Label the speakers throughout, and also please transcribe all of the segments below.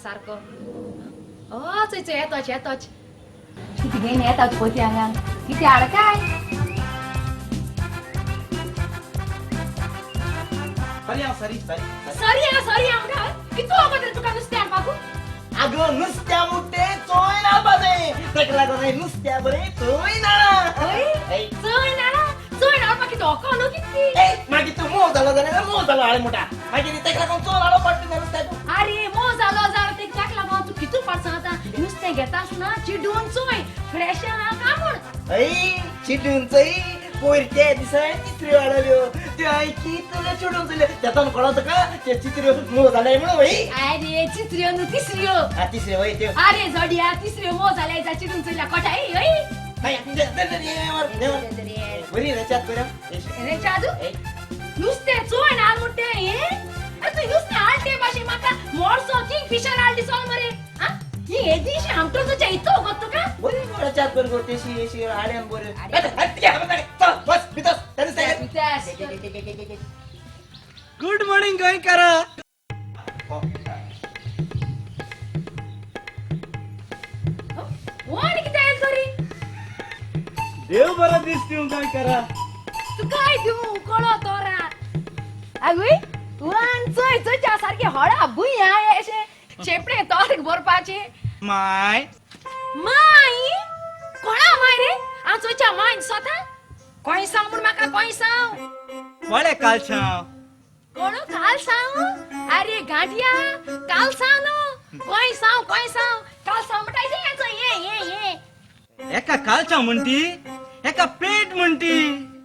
Speaker 1: सारको चोय चोय येतोच येतोच कितें घेवन येता पोती हांगा कितें हाड काय
Speaker 2: सरी सरी
Speaker 1: सरी सरी म्हणटा कितू वगत रे तुका नुस्तें हाडपाक?
Speaker 2: आगो नुस्त्या मुट्टे चोय हाडपा जाय तेका लागून नुस्त्या बरें चोय ना
Speaker 1: चोय ना चोय हाडपाक कितें होको न्हू कितें?
Speaker 2: मागीर तूं मोव जालो जाल्यार मोव जालो हाड म्हणटा मागीर तेका लागून चोय हाडप पडटा नुस्त्याक.
Speaker 1: अरे मोव जालो जालो तेका लागून तूं कितू फाट सांगता नुस्तें घेता आसतना चिडून चोय फ्रेश आहा काय म्हूण.
Speaker 2: ऐ चिडून चोय पयर त्या दिसा चित्र्यो हाडल्यो त्यो हांवें कितल्यो चिडून चोयल्यो तेतून कळो तुका त्यो चित्र्यो मोव जाल्याय म्हणून वय.
Speaker 1: अरे चित्र्यो न्हू तिसऱ्यो.
Speaker 2: तिसऱ्यो वय त्यो.
Speaker 1: अरे जडिया तिसऱ्यो मोव जाल्याय चिडून चोयल्या कोटाय हय.
Speaker 2: बरी रेचाद बऱ्या
Speaker 1: रेचाद नुस्तें चोय ना म्हणटा हें तूं नुस्तें हाड ते भाशेन म्हाका मोडसो किंग फिशर हाड दिसोल मरे. ही येदीशी आमटो तुज्या इतो वगत तुका
Speaker 2: बरी रेचाद कर गो तेशी एशी हाड्यान बरें. बस भितर.
Speaker 3: गुड मॉर्निंग गोंयकारा.
Speaker 1: कितें आयल तरी
Speaker 3: देव बरो दीस दिवं गोंयकारा.
Speaker 1: तुकाय दिवं कळो तोरा आगूय वन चोय चोयच्या सारकें हळा भुंय अशें चेपणे तोर भरपाचें.
Speaker 3: माय
Speaker 1: माय कोणा माय रे हांव चोयच्या माय सोता कोंय सांग म्हूण म्हाका कोंय सांग.
Speaker 3: कोळे कालसांव.
Speaker 1: कोण कालसांव? अरे गांठया कालसांव न्हू, कोयसांव कोयसांव. कालसांव म्हणटा ये ये ये.
Speaker 3: एका कालसांव म्हणटी, एका पेंट म्हणटी.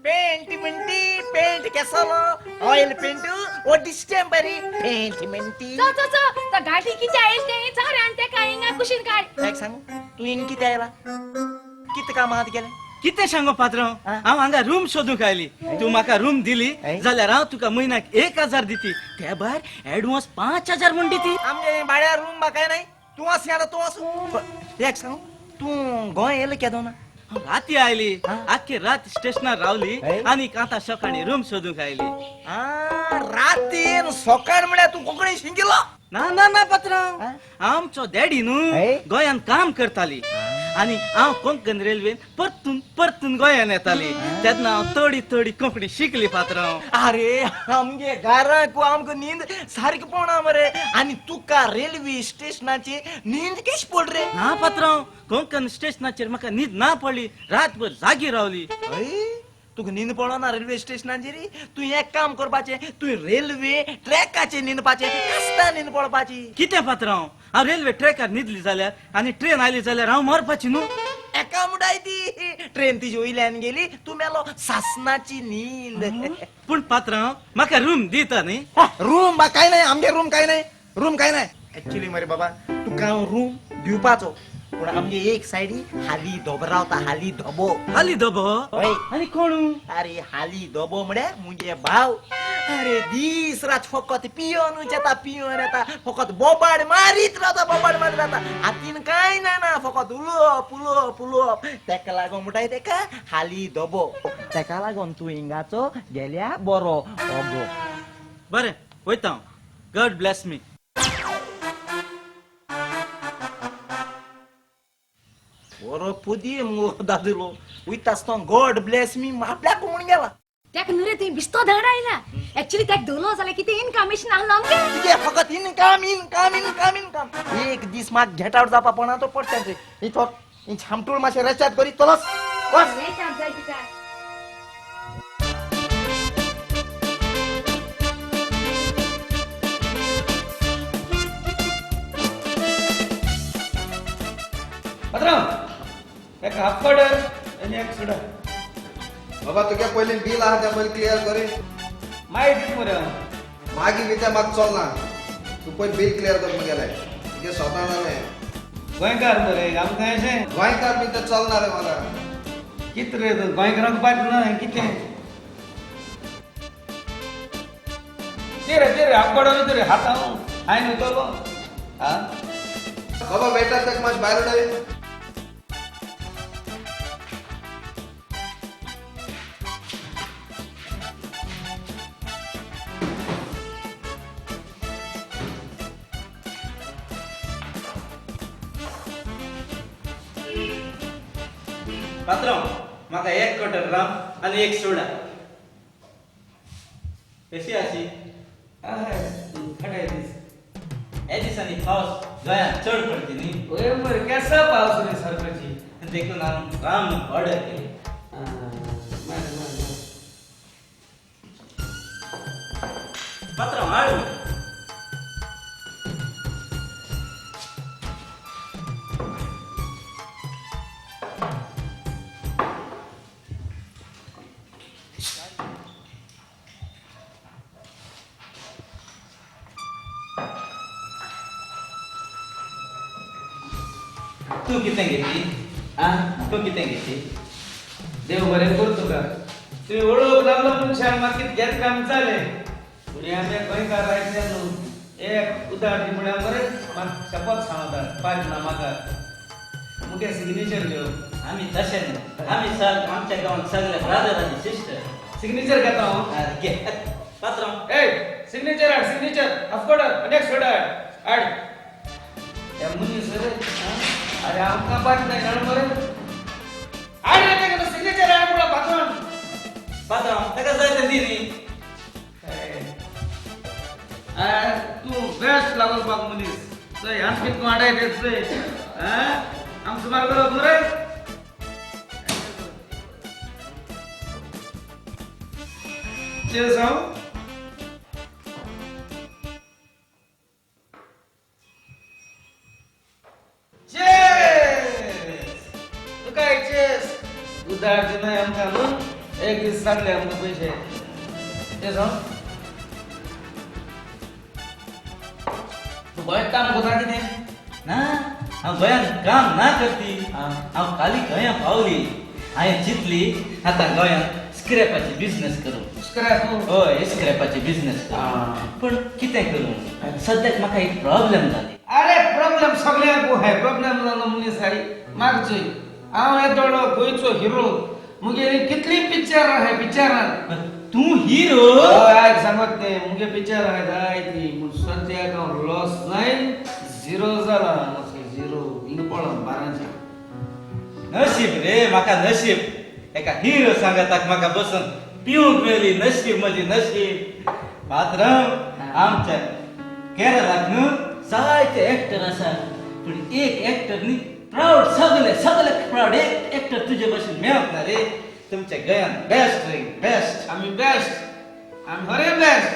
Speaker 2: पेंट म्हणटी, पेंट केसलो ऑयल पेंट ओ डिस्टेंपरी पेंट म्हणटी.
Speaker 1: चो चो चो तो गाठी कितें आयल तें चल आनी तेका हिंगा कुशीन काड.
Speaker 2: एक सांगू तूं हिंग कितें आयला, कितें कामांत गेलें?
Speaker 3: कितें सांगो पात्रांव, हांव हांगा रूम सोदूंक आयली. तूं म्हाका रूम दिली जाल्यार हांव तुका म्हयन्याक 1000 दिती, ते भायर एडवान्स 5000 म्हूण दिती.
Speaker 2: आमगे भाड्यार रूम बा काय नाही, तूं आस आतां तूं आस. एक सांगू तूं गोंय येयलें केदो ना?
Speaker 3: राती आयली, आख्खी रात स्टेशनार रावली आनी आतां सकाळीं रूम सोदूंक आयली.
Speaker 2: रातीन सकाळ म्हळ्यार तूं कोंकणी शिकिल्लो?
Speaker 3: ना ना ना पात्रांव, आमचो डॅडी न्हू गोंयांत काम करताली आनी हांव कोंकण रेल्वेन परतून परतून गोंयान येताली, तेन्ना हांव थोडी थोडी कोंकणी शिकली पात्रांव.
Speaker 2: अरे आमगे घराक आमकां न्हीद सारकी पडना मरे, आनी तुका रेल्वे स्टेशनाची न्हीद कशी पड रे?
Speaker 3: ना पात्रांव, कोंकण स्टेशनाचेर म्हाका न्हीद ना पडली, रातभर जागी रावली.
Speaker 2: तुका न्हीद पडना रेल्वे स्टेशनाचेर? तूं एक काम करपाचें, तूं रेल्वे ट्रॅकाचेर न्हिदपाचें, आसता न्हीद पडपाची.
Speaker 3: कितें पात्रांव, हांव रेल्वे ट्रॅकार न्हिदली जाल्यार आनी ट्रेन आयली जाल्यार हांव मरपाची न्हू?
Speaker 2: एका मुडाय ती ट्रेन तिजे वयल्यान गेली, तूं मेलो सासनाची न्हीद.
Speaker 3: पूण पात्रांव म्हाका रूम दिता न्ही?
Speaker 2: रूम बा काय नाही, आमगे रूम काय नाही, रूम काय नाही. एक्चुअली मरे बाबा तुका हांव रूम दिवपाचो, पूण आमगे एक सायडी हाली धोबो रावता. हाली धोबो.
Speaker 3: हाली धोबो? आनी कोण?
Speaker 2: अरे हाली धोबो म्हळ्यार मुगे भाव. अरे दीस रात फकत पियोनूच येता, पियोन येता, फकत बोबाड मारीत रावता, बोबाड मारीत रावता. हातीन कांय ना ना, फकत उलोवप उलोवप उलोवप. तेका लागून म्हणटाय तेका हाली धोबो. तेका लागून तूं हिंगाचो गेल्या बरो ओगो.
Speaker 3: बरें वयता हांव. God bless me.
Speaker 2: बरो पुदी मुगो दादलो वयता आसतना गॉड ब्लेस मी आपल्याक म्हूण गेला.
Speaker 1: तेका न्हू रे तुवें बिस्तो धड आयला. एक्चुअली तेका दोलो जाल्यार कितें इनकमेशन आहलो आमगे.
Speaker 2: तुगे फकत इनकम इनकम इनकम इनकम. एक दीस मात गेट आवट जावपा पडना तो पडटा रे. इथो छामटूळ मातशें रेचाद करीत चलस.
Speaker 1: रेचाद जाय तिका.
Speaker 4: पात्रांव एक हाफ क्वार्टर आनी एक सोडा.
Speaker 5: बाबा तुगे पयलीं बील आहा तें पयलीं क्लियर करी.
Speaker 4: मागीर दीत मरे हांव.
Speaker 5: मागीर विचार म्हाका चलना, तूं पयलीं बील क्लियर कर मगेलें. तुगे स्वता जालें.
Speaker 4: गोंयकार मरे आमकां अशें.
Speaker 5: गोंयकार बी तें चलना रे म्हाका.
Speaker 4: कितें रे तूं गोंयकारांक पाट ना कितें? ते रे ते रे हाफ क्वार्टर ते रे हात हांव हांवें न्हू तो. आं
Speaker 5: बाबा वेटर ताका मातशें भायर उडय.
Speaker 3: पात्रांव म्हाका एक क्वार्टर राम आनी एक सोडा. कशी आशी?
Speaker 4: खटाय दीस.
Speaker 3: हे दिसांनी पावस गोंयांत चड पडटी न्ही?
Speaker 4: ओय मरे केसो पावस रे सारकोची,
Speaker 3: देखून हांव राम ऑर्डर केली. पात्रांव हाड. तूं कितें घेती?
Speaker 4: आं
Speaker 3: तूं कितें घेती?
Speaker 4: देव बरें करूं तुका. तुवें वळख लागलो मनशान म्हाका कितें घेत काम जालें. पूण आमी गोंयकार आयकलें न्हू, एक उदार दी म्हळ्यार मरे म्हाका शपथ सांगता पांच ना म्हाका मुगे सिग्नेचर घेवन.
Speaker 3: आमी तशें न्हू, आमी सारक आमच्या गांवांत सगळे ब्रादर आनी सिस्टर.
Speaker 4: सिग्नेचर घेता हांव.
Speaker 3: घे पात्रांव.
Speaker 4: ए सिग्नेचर हाड, सिग्नेचर हाफ क्वार्टर आनी एक सोडा हाड हाड. हे मनीस रे. अरे आमकां पाट नाही जाण मरे. हाड रे तेका सिग्नेचर हाड म्हणून पात्रांव.
Speaker 3: पात्रांव ताका जाय तें दी न्ही.
Speaker 4: तूं बेस्ट लागलो म्हाका मनीस. चोय आमकां कितको हाडाय तें चोय. आमकां सुमार करप मरे. Cheers हांव. चेस तुका एक चेस. उदारचे न्हय आमकां न्हू, एक दीस जातले आमकां पयशे. चेस हांव. तूं गोंयांत काम करता कितें?
Speaker 3: ना, हांव गोंयांत काम ना करती. हांव खाली गोंया पावली, हांवें चिंतली आतां गोंयांत स्क्रॅपाची बिजनेस करूं.
Speaker 4: स्क्रॅप?
Speaker 3: हय, स्क्रॅपाची बिजनेस करूं. पूण कितें करूं, सद्याक म्हाका एक प्रॉब्लेम जाली.
Speaker 4: अरे प्रॉब्लेम सगळ्यांक आहाय. प्रॉब्लेम जालो मनीस हाय मागचोय. हांव येदोळो गोंयचो हिरो, मुगेली कितली पिक्चर आहाय पिक्चरान.
Speaker 3: तूं हिरो?
Speaker 4: हय, आयक सांगत तें, मुगे पिक्चर आहाय जाय ती. पूण सद्याक हांव लॉस जायन झिरो जाला. झिरो हिंगा पळोवन बारांचे.
Speaker 3: नशीब रे म्हाका, नशीब. एका हिरो सांगाताक म्हाका बसून पिवंक मेळ्ळी. नशीब म्हजी नशीब. पात्रांव, आमच्या केरळाक न्हू जायते एक्टर आसा, पूण एक एक्टर न्ही प्रावड, सगळे सगळे प्रावड. एक एक्टर तुजे भशेन मेळप ना रे. तुमच्या गोंयांत बेस्ट रे, बेस्ट.
Speaker 4: आमी बेस्ट, आमी खरे बेस्ट.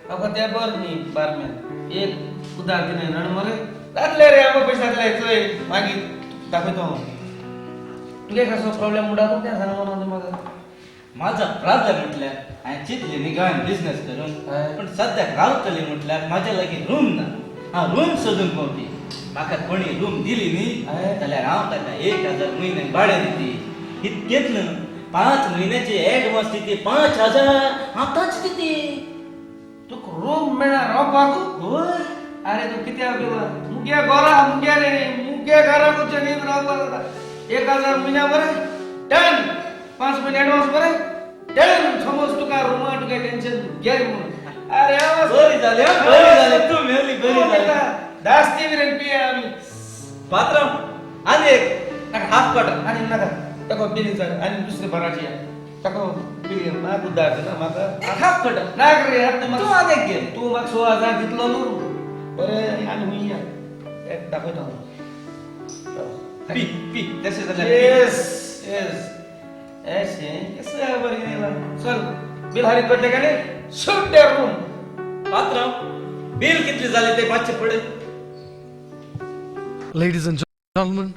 Speaker 4: फकत तें बरें न्ही बारमॅन, एक उदार दिनाय नण मरे. जातले रे आमकां पयशे जातले. चोय मागीर दाखयतो हांव तुगे. कसो प्रॉब्लेम म्हणटा तूं तें सांग म्हणून म्हाका.
Speaker 3: म्हाजो प्रॉब्लेम म्हटल्यार हांवें चिंतली न्ही गोंयांत बिजनेस करून, पूण सद्याक रावतली म्हटल्यार म्हाज्या लागीं रूम ना. हांव रूम सोदूंक भोंवती. म्हाका कोणी रूम दिली न्ही जाल्यार हांव ताका 1000 म्हयन्याक भाडें दिती. इतकेंच न्हू, 5 म्हयन्याची एडवान्स दिती 5000 हांव ताच दिती.
Speaker 4: तुका रूम मेळना रावपाक?
Speaker 3: हय.
Speaker 4: अरे तूं कित्याक मुगे घरा, मुगे रे मुगे घराक न्हीद रावपाक जाता. 1000 म्हयन्या बरें डन, 5 म्हयने एडवान्स बरें डन. समज तुका रुमा तुका टेन्शन घे म्हणून. अरे
Speaker 3: बरी जाली, बरी जाली, तूं मेळ्ळी, बरी जाली.
Speaker 4: दास्ती मेरेन पिया आमी.
Speaker 3: पात्रांव, आनी एक हाफ क्वार्टर.
Speaker 4: आनी नाका, ताका बिल जाय आनी दुसरे भराची ताका बिल. म्हाका उदार ना म्हाका
Speaker 3: हाफ क्वार्टर
Speaker 4: नाक रे.
Speaker 3: तूं आनी एक घे.
Speaker 4: तूं म्हाका 6000 दितलो न्हू बरें. आनी हुंय एक दाखयता हांव.
Speaker 3: पी पी तशें जाल्यार.
Speaker 4: येस येस अशें कसं बरें कितें. चल बिल हारीत पडलें काय शूट त्या रूम.
Speaker 3: पात्रांव, बिल कितली जाली ते मातशें पळय.
Speaker 6: Ladies and gentlemen,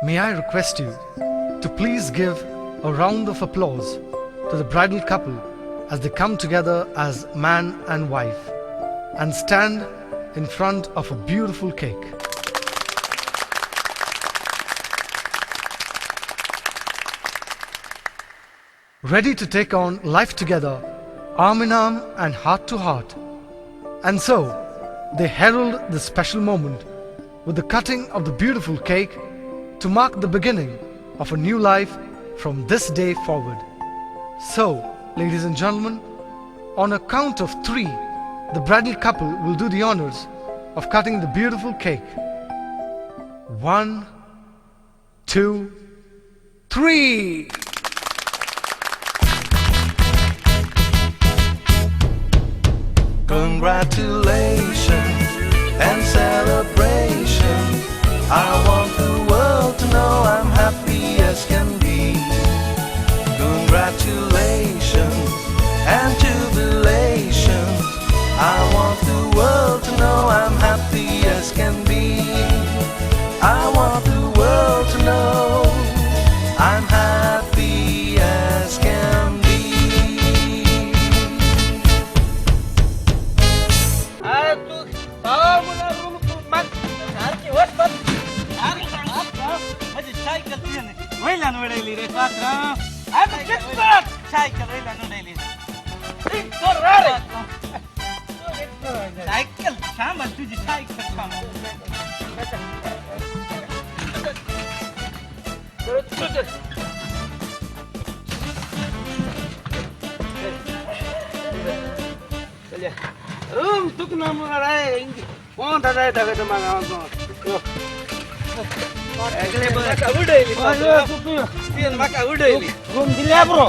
Speaker 6: may I request you to please give a round of applause to the bridal couple as they come together as man and wife and stand in front of a beautiful cake. Ready to take on life together, arm in arm and heart to heart. And so, they herald the special moment with the cutting of the beautiful cake to mark the beginning of a new life from this day forward. So, ladies and gentlemen, on a count of 3, the bridal couple will do the honors of cutting the beautiful cake. 1, 2, 3!
Speaker 7: Congratulations and celebration. I want the world to know I'm happy as can be. Congratulations and jubilations. I want the world to know I'm happy as can be. I want the world to know I'm happy as can be.
Speaker 3: Cycle वयल्यान उडयली रे पात्रांव. Cycle वयल्यान उडयली. Cycle थांब, तुजी cycle थांब.
Speaker 4: Room तुका ना म्हणून कोण जाय दाखयता म्हाका.
Speaker 3: उडयली म्हाका, उडयली.
Speaker 4: रूम दिल्या बरो.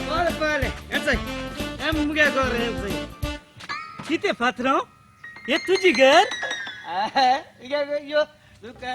Speaker 4: बरें बरें हें हें मुगे घर हें.
Speaker 3: कितें पात्रांव, हे तुजी घर?
Speaker 4: यो तुका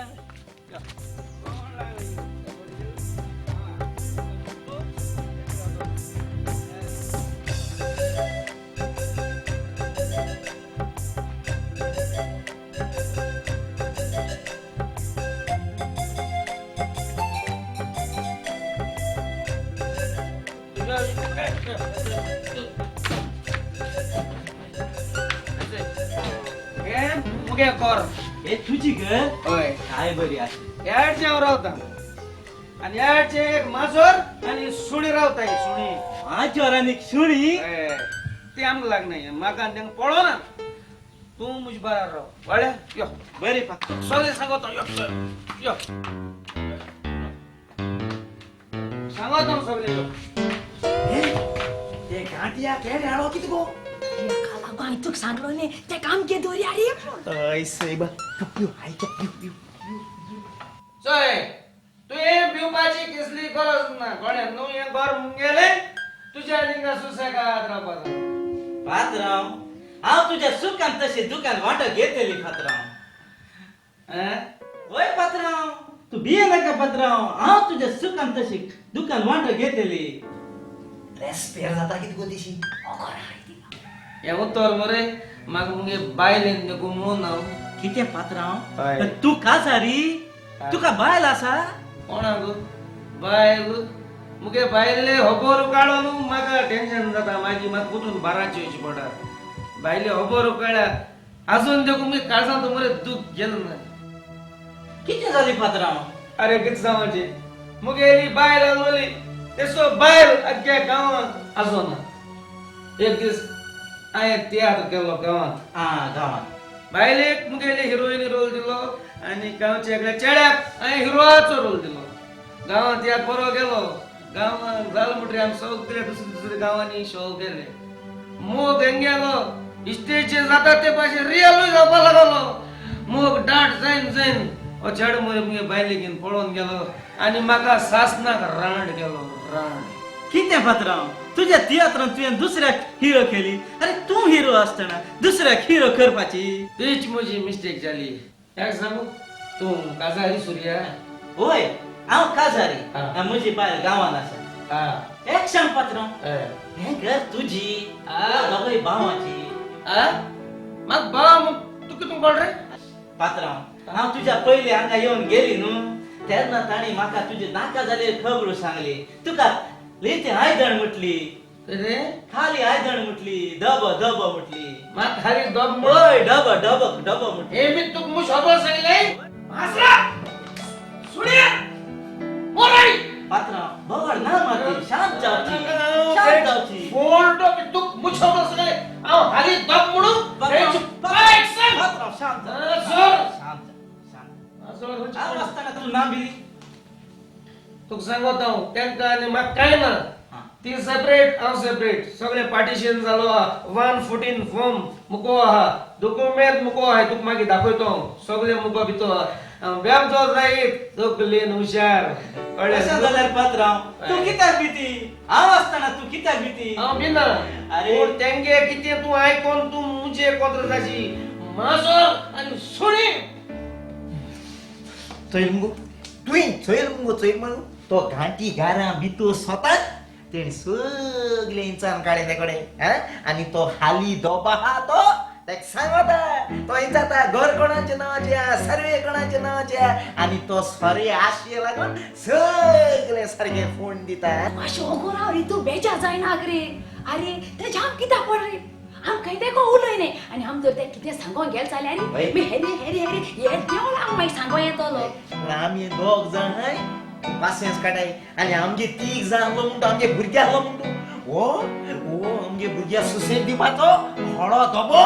Speaker 4: मुगे कर.
Speaker 3: हे तुजी घर?
Speaker 4: हय.
Speaker 3: काय बरी आसा.
Speaker 4: हेडचें हांव रावता आनी हेडचें एक माजोर आनी सुणी रावता. सुणी
Speaker 3: माजोर आनी सुणी
Speaker 4: ती आमकां लागना, म्हाका आनी तांकां पळोवना. तूं म्हजे बराबर राव, कळ्ळें? यो
Speaker 3: बरें
Speaker 4: सगळें सांगता. यो यो सांगता हांव सगळें. यो
Speaker 2: ते गांठया खेळ हाडो कितें गो?
Speaker 1: हांवें तुका सांगलो न्ही ते काम के दोरी आरे.
Speaker 2: हय सायबा, यो आयक यो.
Speaker 4: चोय तुवें भिवपाची कसली गरज ना, कळ्ळें न्हू? हें घर मुगेलें, तुज्या हिंगा सुसेगाद रावपाचो.
Speaker 3: पात्रांव, हांव तुज्या सुखान तशें दुकान वांटो घेतली पात्रांव. वय पात्रांव, तूं भिये नाका पात्रांव, हांव तुज्या सुखान तशें दुकान वांटो घेतली.
Speaker 2: रेस्पेर जाता कितें गो दिशी?
Speaker 4: हें उतर मरे म्हाका मुगे बायलेन देखून म्हणून हांव.
Speaker 3: कितें पात्रांव, तूं काजारी, तुका बायल आसा?
Speaker 4: कोणाक बायल? मुगे बायले खबर काडून म्हाका टेन्शन जाता. मागीर म्हाका कुतून बाराची येवची पडटा. बायले खबर काडल्या आजून देखून मुगे काळजांत मरे दूख गेलें ना.
Speaker 3: कितें जालें पात्रांव?
Speaker 4: अरे कितें सांगचें, मुगेली बायल आसली तेसो बायल आख्ख्या गांवांत आसना. एक दीस हांवें तियात्र केलो गांवांत.
Speaker 3: आं, गांवांत
Speaker 4: बायलेक मुगेले हिरोईन रोल दिलो आनी गांवच्या एकल्या चेड्याक हांवें हिरोआचो रोल दिलो. गांवांत तियात्र बरो गेलो. गांवांत जालो म्हणटकीर आमी सगळे दुसरे दुसरे गांवांनी शो गेले. मोग हेंगेलो स्टेजीर जाता ते भाशेन रियलूय जावपा लागलो. मोग डाट जायन जायन हो चेडो मरे मुगे बायलेक घेवन पळोवन गेलो आनी म्हाका सासनाक रांड गेलो. रांड
Speaker 3: कितें पात्रांव, तुज्या तियात्रान तुवें दुसऱ्याक हिरो केली. अरे तूं हिरो आसतना दुसऱ्याक हिरो करपाची
Speaker 4: तीच म्हजी मिस्टेक जाली. एक सांगू, तूं काजारी सुर्या?
Speaker 3: वय, हांव काजारी, म्हजी बायल गांवांत आसा. एक सांग पात्रांव, हें घर तुजी, दोगांय भावाची.
Speaker 4: म्हाका भाव तुका कितें कळ्ळें रे?
Speaker 3: पात्रांव, हांव तुज्या पयलीं हांगा येवन गेली न्हू तेन्ना तांणी म्हाका तुजी नाका जाली खबर सांगली. तुका लेते आयदण म्हटली
Speaker 4: रे,
Speaker 3: खाली आयदण म्हटली, डब डब म्हटली.
Speaker 4: म्हाका खाली डब?
Speaker 3: हय, डब डब डब म्हटली.
Speaker 4: हे मी तुका मुश खबर सांगलें. माजरा सुण्या मोराई.
Speaker 3: पात्रांव, बवड ना मारती, शांत जावची, शांत जावची.
Speaker 4: फोन डब तुका मुश खबर सांगलें. हांव हाली डब म्हणून. पात्रांव
Speaker 3: शांत शांत शांत. हांव आसतना तूं ना भिली.
Speaker 4: तुका सांगता हांव, तांकां आनी म्हाका कांय ना. ती सेपरेट, हांव सेपरेट. सगळें पार्टिशन जालो आहा. 114 फॉर्म मुको आहा, दोकुमेंत मुको आहा, तुका मागीर दाखयतो हांव. सगळें मुको भितर आहा. बेमचो जायत तकलेन हुशार.
Speaker 3: कळ्ळें जाल्यार पात्रांव, तूं कित्याक भिती? हांव आसतना तूं कित्याक भिती?
Speaker 4: हांव भिना.
Speaker 3: अरे
Speaker 4: तेंगे कितें तूं आयकोन तूं मुजे कोंत्र जाशी. माजर आनी सुणी.
Speaker 2: चोयल मुगो तुवें, चोयल मुगो, चोयल मुगो तो घांटी घारां भितर सोतात तेणी सगळे इंचान काडले ते कडेन. आनी तो हाली दोबा आहा तो ताका सांगता, तो इंचाता घर कोणाच्या नांवाचें आहा, सर्वे कोणाच्या नांवाचें आहा. आनी तो सोरे आशे लागून सगळे सारके फोन दिता.
Speaker 1: मातशें ओगोर हांव रे, तूं बेजार जायना रे. अरे तें जाम कित्याक पड रे, आम खंय तेका उलय न्ही. आनी आम जर तें कितें सांगोंक गेले जाल्यार मी हेरी हेरी हेरी हे देवळाक आमकां मागीर सांगोंक येतलो.
Speaker 2: पूण आमी दोग जाण हाय पासियेंस काडाय. आनी आमगे तीग जाण आसलो म्हणटा, आमगे भुरगे आसलो म्हणटा, ओ ओ आमगे भुरग्या सुसेग दिवपाचो होडो दोबो.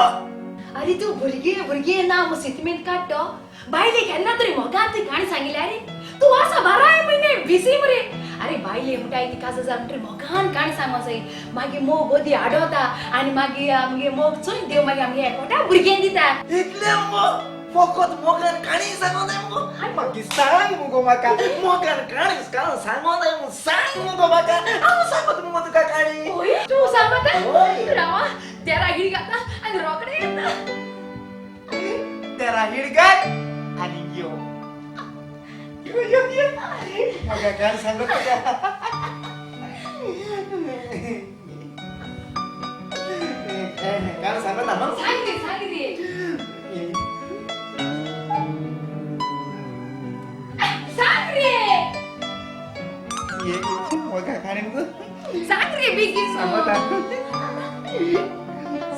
Speaker 1: अरे तूं भुरगे भुरगे ना मग सितमेंत काडटो. बायले केन्ना तरी मोगान ती काणी सांगिल्ली. अरे तूं आसा बाराय म्हयने बिजी मरे. अरे बायले म्हणटाय तिका जाता म्हणटरी मोगान काणी सांगो जाय. मागीर मोग गोदी आडवता आनी मागीर आमगे मोग चोय देव मागीर आमगे एकोट्या भुरग्यांक दिता.
Speaker 2: इतलें मोग फकत मोगान काणी सांगो जाय मुगो. मागीर सांग मुगो म्हाका मोगान काणी सांगो जाय म्हूण सांग मुगो म्हाका. हांव सांगत मुगो तुका काणी.
Speaker 1: तूं सांगता? रावा तेरा हिड घाता आनी रोकडे येता.
Speaker 2: तेरा हिड घाल आनी यो यो यो यो. म्हाका काणी सांगत तुका. काणी सांगता न्हू?
Speaker 1: सांग रे सांग रे. सांग रे.
Speaker 2: मोगा काणी मुगो.
Speaker 1: सांग रे बेगीन.
Speaker 2: सांगता.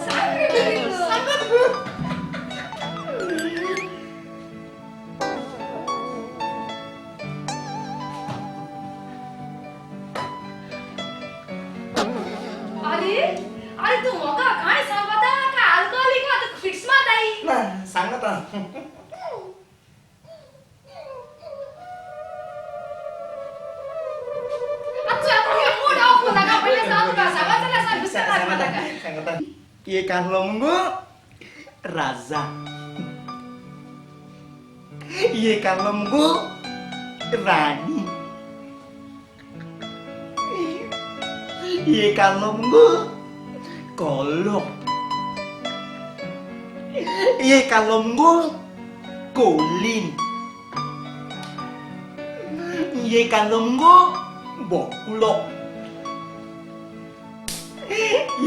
Speaker 1: सांग रे बेगीन.
Speaker 2: सांगत गो.
Speaker 1: अरे अरे तू मोगा काणी सांगता काय अल्कोहोलिक तुका फिट्स माताई?
Speaker 2: ना सांगता. एक आहलो मुगो राजा, एक आहलो मुगो राणी, एक आहलो मुगो कोलो, एक आहलो मुगो कोलीन, एक आहलो मुगो बोकलो,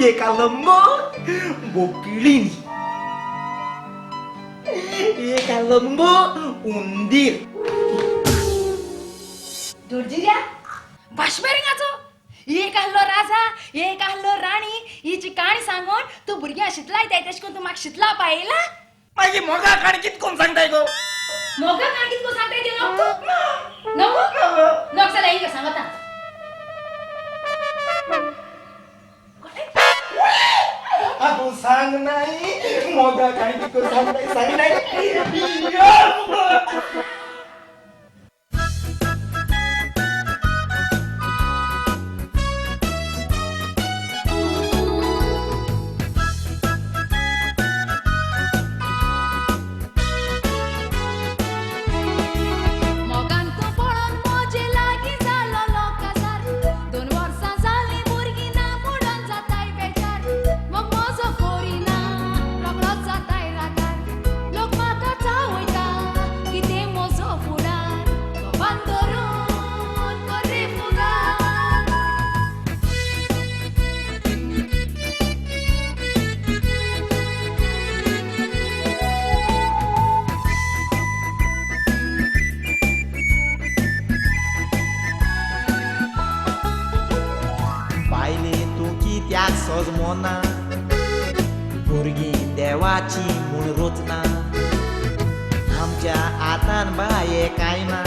Speaker 2: एक आहलो मुगो बोकलीन, एक आहलो मुगो उंदीर.
Speaker 1: दोर्जिऱ्या बाशमेरिंगाचो एक आहलो राजा एक आहलो राणी हिची काणी सांगून तूं भुरग्यांक शितलायताय तशें करून तूं म्हाका शितला पायला.
Speaker 2: मागीर मोगा काणी कितकोन सांगताय गो?
Speaker 1: मोगा काणी कितको सांगताय ते नोक तूं? नोक नोक जाल्यार हिंगा सांगता.
Speaker 2: आगो सांग नाही मोगा काणी कितको सांगताय सांग नाही. सजमोना भुरगीं देवाची म्हूण रचना, आमच्या हातान बाये कांय ना,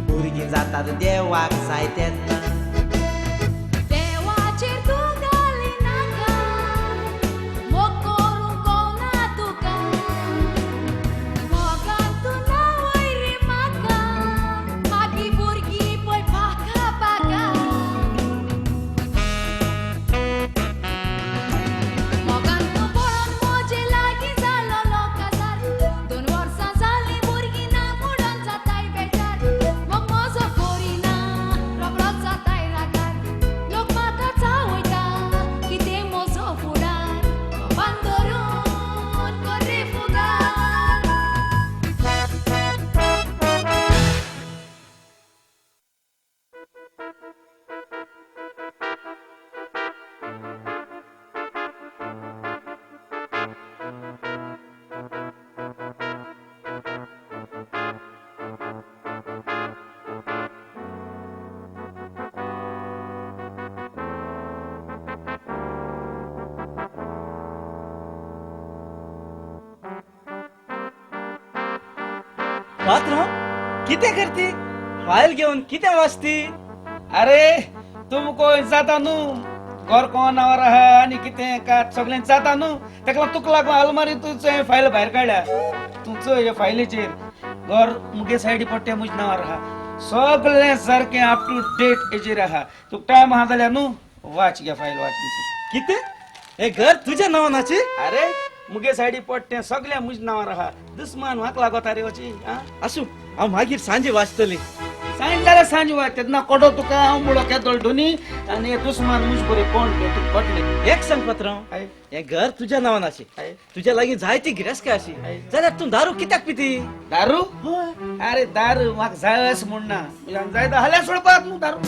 Speaker 2: भुरगीं जातात देवाक जाय तेन्ना.
Speaker 1: देवाचेर तूं घालिनाका मोग करूंक कोवना तुका, मोगान तूं नावय रे म्हाका, मागीर भुरगीं पळय पाका पाका.
Speaker 3: पात्रांव कितें करती? फायल घेवन कितें वाचती?
Speaker 4: अरे तुमको जाता न्हू घर कोण नांवार आहा आनी कितें का सगळें जाता न्हू, तेका लागून तुका लागून आलमारी तुजें फायल भायर काडल्या. तूं चोय हे फायलीचेर घर मुगे सायडी पडटे म्हज्या नांवार आहा, सगळें सारकें अप टू डेट हेजेर आहा. तुका टायम आहा जाल्यार न्हू वाच गे फायल वाच.
Speaker 3: कितें हे घर तुझ्या नांवान आशी?
Speaker 4: अरे मुगे सायडी पडटें सगळ्या मुज नांवार आहा. दुस्मान म्हाका लागता रे वची.
Speaker 3: आसूं, हांव मागीर सांजे वाचतली.
Speaker 4: सांज जाल्यार सांज वाच, तेन्ना कोडो तुका हांव मुळो केदोळ दोनी आनी दुस्मान मुज बरे कोण ते तुका पडले.
Speaker 3: एक सांग पात्रांव, हें घर तुज्या नांवान आशी, तुज्या लागीं जायती गिरेस्काय आशी, जाल्यार तूं दारू कित्याक पिती?
Speaker 4: दारू? अरे दारू म्हाका जाय अशें म्हणना, जाय जाल्यार सोडपाक न्हू दारू.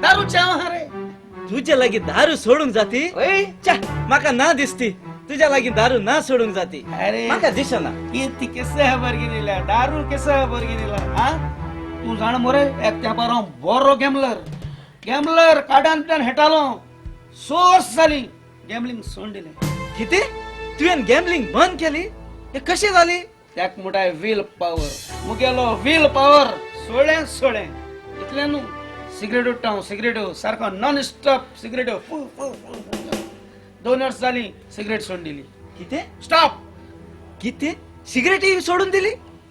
Speaker 4: दारू च्याव आहा रे.
Speaker 3: तुज्या लागीं दारू सोडूंक जाती? च्या, म्हाका ना दिसती तुज्या लागीं दारू ना सोडूंक जाती. अरे म्हाका दिसना.
Speaker 4: कीर्ती केसो खबर घेतिला, दारू केसो खबर घेतिला. हा तूं जाण मरे, एक तेंपार हांव बरो गॅम्बलर, गॅम्बलर कार्डान पिटान हेटालो, सोर्स जाली, गॅम्बलिंग सोडून दिलें.
Speaker 3: कितें? तुवें गॅम्बलिंग बंद केली? हें कशें जाली?
Speaker 4: त्याक म्हणटाय will power. मुगेलो will power सोळें सोळें. इतलें न्हू, सिगरेट उडटा हांव, सिगरेट सारको नॉन स्टॉप सिगरेट. फू फू फू. 2 वर्स जाली सिगरेट सोडून दिली.
Speaker 3: कितें?
Speaker 4: स्टॉप.
Speaker 3: कितें? सिगरेटी सोडून दिली?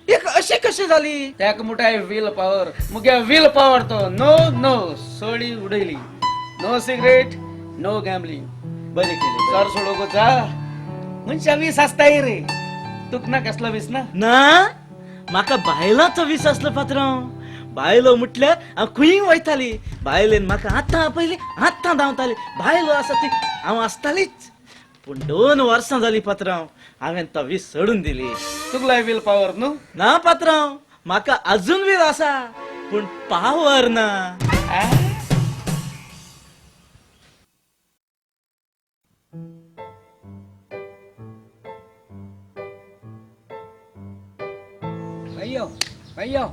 Speaker 3: एक अशें कशें जाली?
Speaker 4: त्याक म्हणटाय will power. मुगे will power तो नो नो सोळी उडयली. No cigarette no gambling.
Speaker 3: बरें केलें.
Speaker 4: सर सोडोवंक जा. मनशा वीस आसताय रे, तुका ना कसलो वीस ना?
Speaker 3: ना, म्हाका बायलांचो वीस आसलो पात्रांव. बायलो म्हटल्यार हांव खंय वयताली, बायलेन म्हाका आतां आपयली, आतां धांवताली. बायलो आसा ती हांव आसतालीच. पूण 2 वर्सां जाली पात्रांव, हांवें तो वीस सोडून दिली.
Speaker 4: तुगलाय will power न्हू?
Speaker 3: ना पात्रांव, म्हाका अजून वील आसा, पूण पावर ना.
Speaker 8: यो यो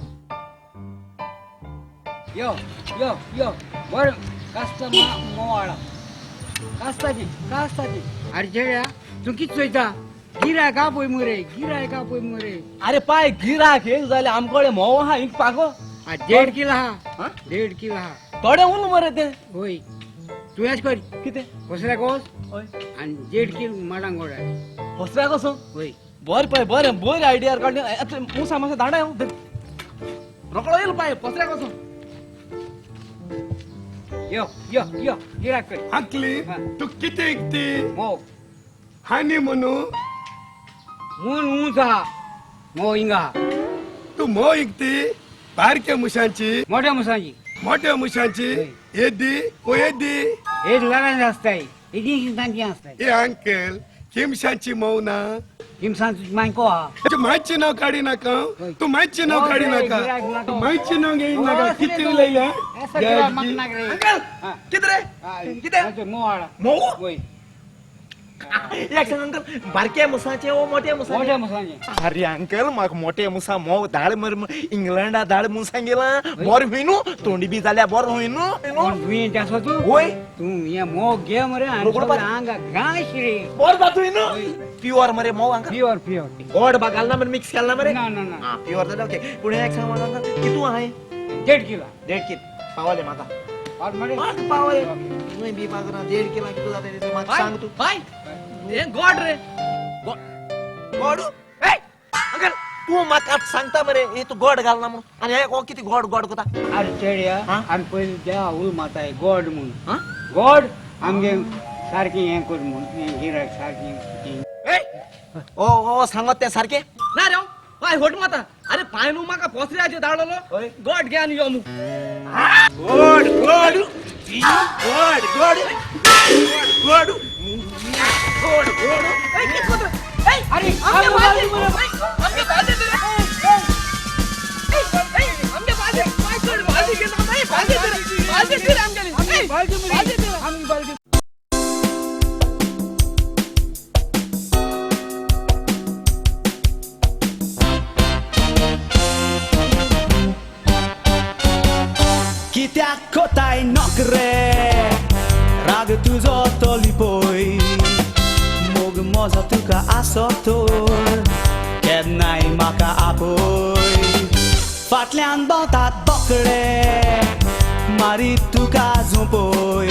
Speaker 8: यो यो यो बरं कास्ता मोवाळा कास्ताची कास्ताची. अरे जेळ्या तूं कितें चोयता? गिरायक आपय मरे, गिरायक आपय मरे.
Speaker 3: अरे पाय गिरायक एक जाल्यार आमकडे म्होंव आहा हिंग पागो.
Speaker 8: 1.5 किलो आहा, 1.5 किलो आहा.
Speaker 3: थोडें उरलां मरे तें.
Speaker 8: होय, तूं एश कर.
Speaker 3: कितें?
Speaker 8: होसऱ्याक वच
Speaker 3: हय
Speaker 8: आनी 1.5 किलो माडांक गोडाय.
Speaker 3: होसऱ्याक वचून?
Speaker 8: हय.
Speaker 3: बरें पाय, बरें बरी आयडिया काडली. मुसा मातशें धाडाय, रोकडो येयलो पाय पसऱ्याक वचून.
Speaker 8: यो यो यो गिरायक कर.
Speaker 9: अंकली तूं कितें इकती?
Speaker 8: म्होंव.
Speaker 9: हानी म्हणू?
Speaker 8: मून ऊंच आहा, म्होंव हिंगा आहा.
Speaker 9: तूं म्होंव इकती? बारक्या मुशांची?
Speaker 8: मोठ्या मुसांची.
Speaker 9: मोठ्या मुशांची? येदी ओ येदी?
Speaker 8: एक ल्हान आसताय, एदी तांची आसताय.
Speaker 9: ए अंकल, किमशांची म्होंव ना?
Speaker 8: किमसांची मांयको आहा.
Speaker 9: तूं मातशें नांव काडी नाका, तूं मातशें नांव काडी नाका, तूं मातशें नांव घेय नाका. कितें उलयलें?
Speaker 3: अंकल कितें रे? कितें?
Speaker 8: म्होंव.
Speaker 2: म्होंव?
Speaker 8: वय.
Speaker 2: एक सांग अंकल, बारक्या मुसाचे ओ मोठ्या मुसाचे?
Speaker 8: मोठ्या मुसाचे.
Speaker 2: अरे अंकल, म्हाका मोठे मुसा म्होंव धाड मरे, इंग्लंडा धाड म्हूण सांगिलां. बरें हुंय न्हू, तोंडी बी जाल्यार बरें हुंय न्हू.
Speaker 8: भुंयें आसा तूं?
Speaker 2: वय.
Speaker 8: तूं हें म्होंव घे मरे आनी आंगा घांस रे.
Speaker 2: बरें जाता हुंय न्हू? प्युअर मरे म्होंव अंकल?
Speaker 8: Pure pure.
Speaker 2: गोड बा घालना मरे, मिक्स घालना मरे?
Speaker 8: ना ना ना.
Speaker 2: प्युअर जाल्यार ओके. पूण एक सांग म्हाका अंकल, कितू आहा?
Speaker 8: 1.5 किलो.
Speaker 2: 1.5 किलो पावलें म्हाका.
Speaker 8: पावलें?
Speaker 2: पावलें. तुवें बी पागरा 1.5 किलो कितू जाता तें म्हाका सांग तूं.
Speaker 3: बाय हें गोड रे.
Speaker 2: गोड? ए अंकल, तूं म्हाका सांगता मरे हे तूं गोड घालना म्हणून, आनी हे कितें गोड गोड करता?
Speaker 8: अरे चेड्या, आमी पयलीं देवा उल माताय गोड म्हणून. गोड आमगे सारकें हें कर म्हणून, हें गिरायक सारकें.
Speaker 2: ओ ओ सांगत तें सारकें
Speaker 3: ना रे. पाय होट माता. अरे पाय न्हू म्हाका पोसऱ्याचेर धाडलेलो. गोड घे आनी यो मू.
Speaker 2: गोड गोड गोड गोड गोड गोड गोड.
Speaker 8: अरे
Speaker 7: कित्याक कोताय नोकरे राग तुजो तो लिपोय, मोग म्हजो तुका आसो तर केन्नाय म्हाका आपोय. फाटल्यान भोंवतात बोकडे मारीत तुका झोंपोय,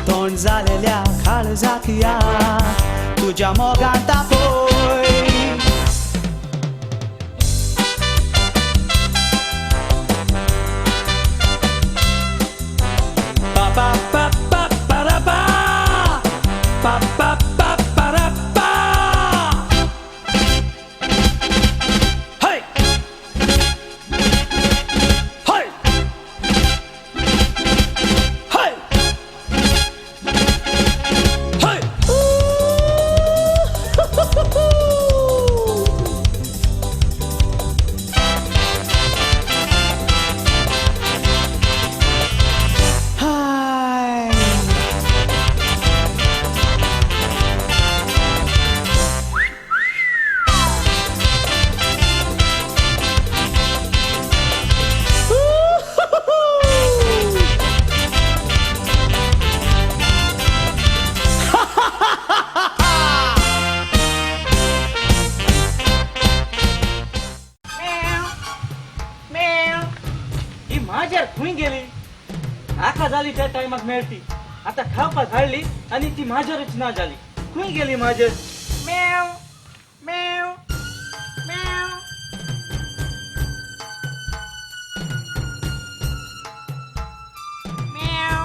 Speaker 7: तोंड जालेल्या काळजाक या तुज्या मोगान तापोय. Pa pa pa pa ra pa pa pa pa pa ra pa.
Speaker 3: नाका जाली त्या टायमाक मेळटी. आतां खावपाक हाडली आनी ती माजरच ना जाली. खंय गेली माजर? मेव मेव मेव. मेव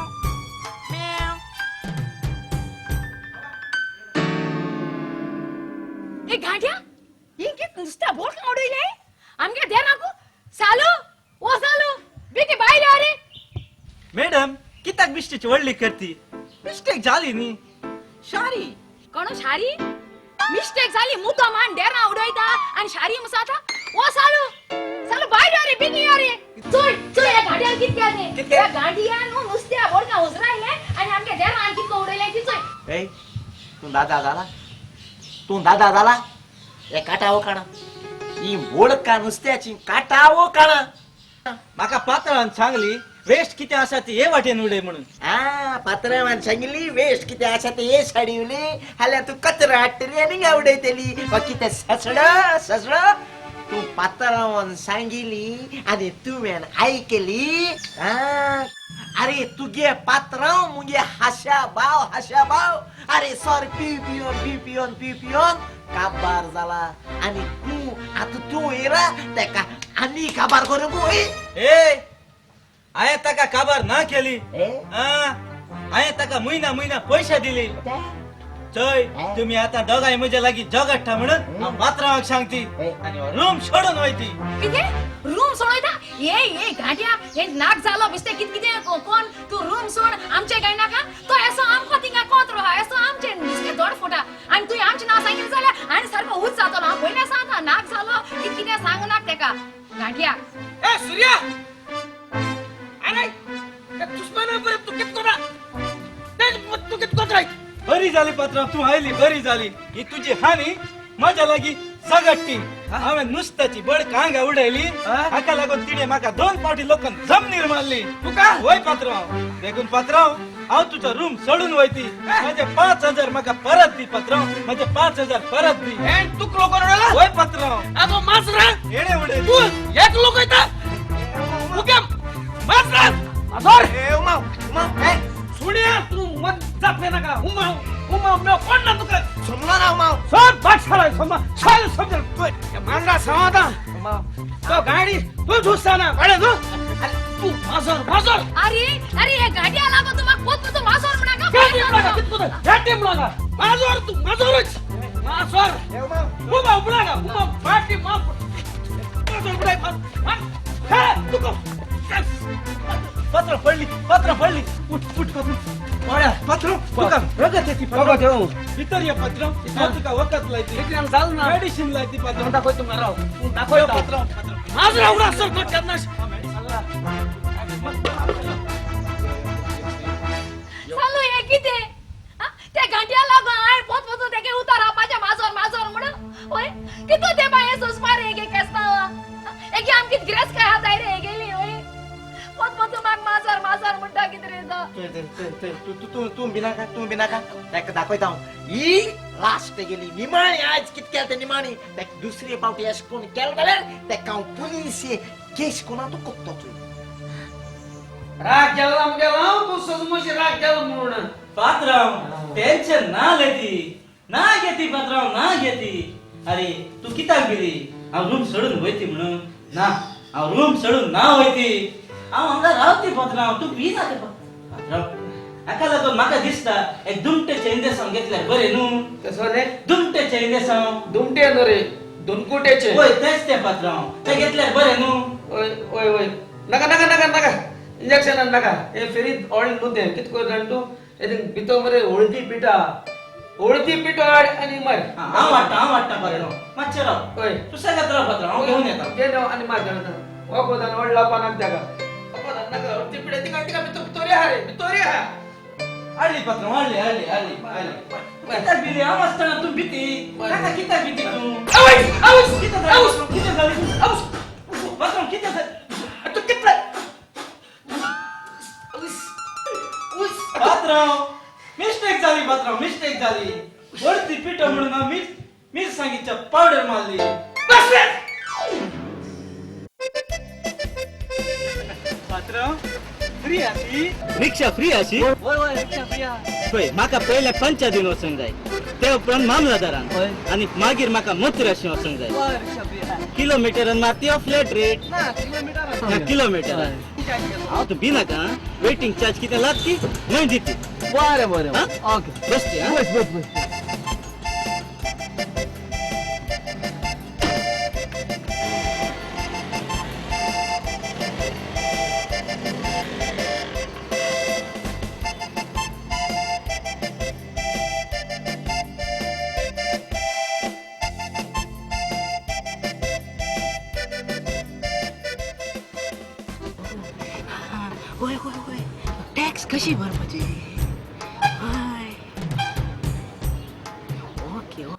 Speaker 3: मेव.
Speaker 1: हे गांठ्या ही नुसत्या बोट उडयले आमगे देराकू. सालू ओ सालू बेटी बायले. अरे
Speaker 3: मॅडम कित्याक मिस्टेक व्हडली करती? मिस्टेक जाली न्ही. शारी
Speaker 1: कोण शारी? मिस्टेक जाली मुतो मान डेरा उडयता आणि शारी मुसाता. ओ सालू सालू बायले. अरे बेटी अरे चोय चोय या गांठ्यान कित केलें? त्या गांठ्यान नुसत्या बोडका उजरायले आणि आमगे देरा आनी कितको उडयले ती चोय.
Speaker 2: ए तूं दादा जाला, तूं दादा जाला. हे काटावो काणा ही बोडका नुस्त्याची काटावो काणा.
Speaker 3: म्हाका पातळान सांगली वेस्ट कितें आसा ती हे वाटेन उडय म्हणून.
Speaker 2: आ पात्रावान सांगिल्ली वेस्ट कितें आसा ते हे साडी हाल्यार तूं कचरा हाडटली आनी हिंगा उडयतली. वा कितें ससड ससड. तूं पात्रावान सांगिल्ली आनी तुवें आयकली. अरे तुगे पात्रांव मुगे हाशा भाव हाशा भाव. अरे सर पी पियोन पी पियोन पी पियोन काबार जाला. आनी तूं आतां तूं येयला तेका आनी काबार करूंक.
Speaker 3: ए हांवें ताका काबार ना केली. हांवें ताका म्हयन्या म्हयन्या पयशे दिली. चोय तुमी आतां दोगांय म्हज्या लागीं झगडटा म्हणून हांव पात्रांवाक सांगती आनी रूम सोडून वयती.
Speaker 1: कितें रूम सोड वयता? ये ये गांठ्या हे नाक जालो बेश्टें कित कितें कोण तूं रूम सोड आमचें काय नाका. तो एसो आमकां थिंगा कोत रोहा एसो आमचें बेश्टें दोड फुटा आनी तुवें आमचें नांव सांगिल्लें जाल्यार आनी सारको उच जातलो. हांव पयलें सांगता नाक जालो कित कितें सांगू नाका तेका गांठ्या.
Speaker 4: ए सुर्या अरे दुश्मना बरें तूं कित कोता? तूं कित कोताय?
Speaker 3: बरी जाली पात्रांव तूं आयली बरी जाली. ही तुजी हानी म्हज्या लागीं झगडटी. हांवें नुस्त्याची बडक हांगा उडयली हाका लागून तिणें म्हाका 2 फावटी लोकांक जमनीर मारली.
Speaker 4: तुका?
Speaker 3: वय पात्रांव. देखून पात्रांव हांव तुजो रूम सोडून वयती. म्हजे 5000 म्हाका परत दी पात्रांव. म्हजे 5000 परत दी.
Speaker 4: तुक लोक उडयला?
Speaker 3: वय पात्रांव.
Speaker 4: आगो माजरा
Speaker 3: हेणे उडयली.
Speaker 4: तूं एक लोक वयता? माजरा माजर.
Speaker 2: ए उमाव उमाव ए
Speaker 4: सुण्या तूं मन जापे नाका. उमाव उमाव मेव कोण ना तुका
Speaker 2: समलो ना उमाव.
Speaker 4: सर बादशाह समजा शाल समजल मांडा समाधा उमाव तो गाडी तू झुसताना गाडी तू. अरे तू माजर माजर.
Speaker 1: अरे अरे हे गाडी आला गो तुम्हाला पोत तू माजर म्हणा का?
Speaker 4: गाडी म्हणा माजर तू माजरच माजर. उमाव म्हणा उमाव पाटी माफ माजर बुडाय मार हे तुका.
Speaker 3: पत्र पडली पत्र पडली. उठ उठ करून पात्र तुका रगत येते.
Speaker 4: रगत येऊ
Speaker 3: भितर ये पात्र. हांव तुका वखद लायती
Speaker 4: जाल ना
Speaker 3: मेडिसिन लायती पात्र.
Speaker 4: दाखय तुका राव दाखय
Speaker 3: पात्र.
Speaker 4: माजरा उडा सर केन्ना
Speaker 1: चालू हे कितें त्या गांठ्या लागून हांवें पोत पोतून तेगे उतार हापाचें माजर माजर म्हणून. वय कितू ते बाये सोंसपा रे हेगे केस्तांवां हेगे आमकी गिरेस्त काय आताय रे हेगेली. वय पोत पोतून म्हाका माजर माजर म्हणटा कितें रे
Speaker 2: तो. तूं भिनाका तूं भिनाका. ताका दाखयता हांव ही लास्ट गेली निमाणी. आयज कित केलें तें निमाणी. ताका दुसरे फावटी अशें कोण केलें जाल्यार ताका हांव पुलीस केस कोणा तूं कोत्तो. तूं
Speaker 4: राग गेलो आमगेलो तूं सजमशी राग गेलो म्हणून.
Speaker 3: पात्रांव टेन्शन ना घेती ना घेती पात्रांव ना घेती. अरे तूं कित्याक गेली? हांव रूम सोडून वयती म्हणून ना. हांव रूम सोडून ना वयती. हांव हांगा रावती पात्रांव. तूं बी नाका पात्रांव. हाका लागून म्हाका दिसता एक दुमटेचें इंजेसांव घेतल्यार बरें न्हू.
Speaker 4: कसलें?
Speaker 3: दुमटेचें इंजेसांव.
Speaker 4: दुमटे न्हू रे दोनकुटेचें.
Speaker 3: वय तेंच तें पात्रांव. तें घेतल्यार बरें न्हू.
Speaker 4: वय वय वय नाका नाका नाका नाका इंजेक्शन नाका. हे फेरीत ऑयल न्हू तें कितें कर जाण तूं भितर मरे हळदी पिठा हळदी पिठो हाड आनी मार.
Speaker 3: हांव हाडटा हांव हाडटा पात्रांव. मातशें राव.
Speaker 4: हय
Speaker 3: सुसेगाद राव पात्रांव. हांव घेवन येता.
Speaker 4: घेवन यो आनी मार घेवन येता. वखदान व्हड लावपा नाका तेका. वखदान नाका हळदी पिठा तिका तिका भितर भितर आहा रे भितर आहा.
Speaker 3: हाडली पात्रांव हाडली हाडली हाडली हाडली. कित्याक भिली? हांव आसतना तूं भिती काका कित्याक भिती तूं? कितें जालें? कितें जालें पात्रांव? कितें जालें? तूं कितलें पात्रांव मिस्टेक जाली पात्रांव मिस्टेक जाली. वरती पिठो म्हणून हांव मिरसांगेच्या पावडर मारली. पात्रांव फ्री आशी? रिक्षा फ्री आशी?
Speaker 4: वय वय रिक्षा फ्री आहा.
Speaker 3: पळय म्हाका पयले पंचायतीन वचूंक जाय, ते उपरांत मामलादारान, आनी मागीर म्हाका मोत्र्याशी वचूंक जाय. किलोमिटरान मारती फ्लॅट रेट?
Speaker 4: ना, किलोमिटर.
Speaker 3: किलोमिटर हांव तूं भिनाका, वेटिंग चार्ज कितें लागती न्हय दिती.
Speaker 4: बरें बरें, ओके,
Speaker 3: बसती.
Speaker 4: बस बस बस.
Speaker 1: होय होय होय, टॅक्स कशी भरपाची? हय, ओके.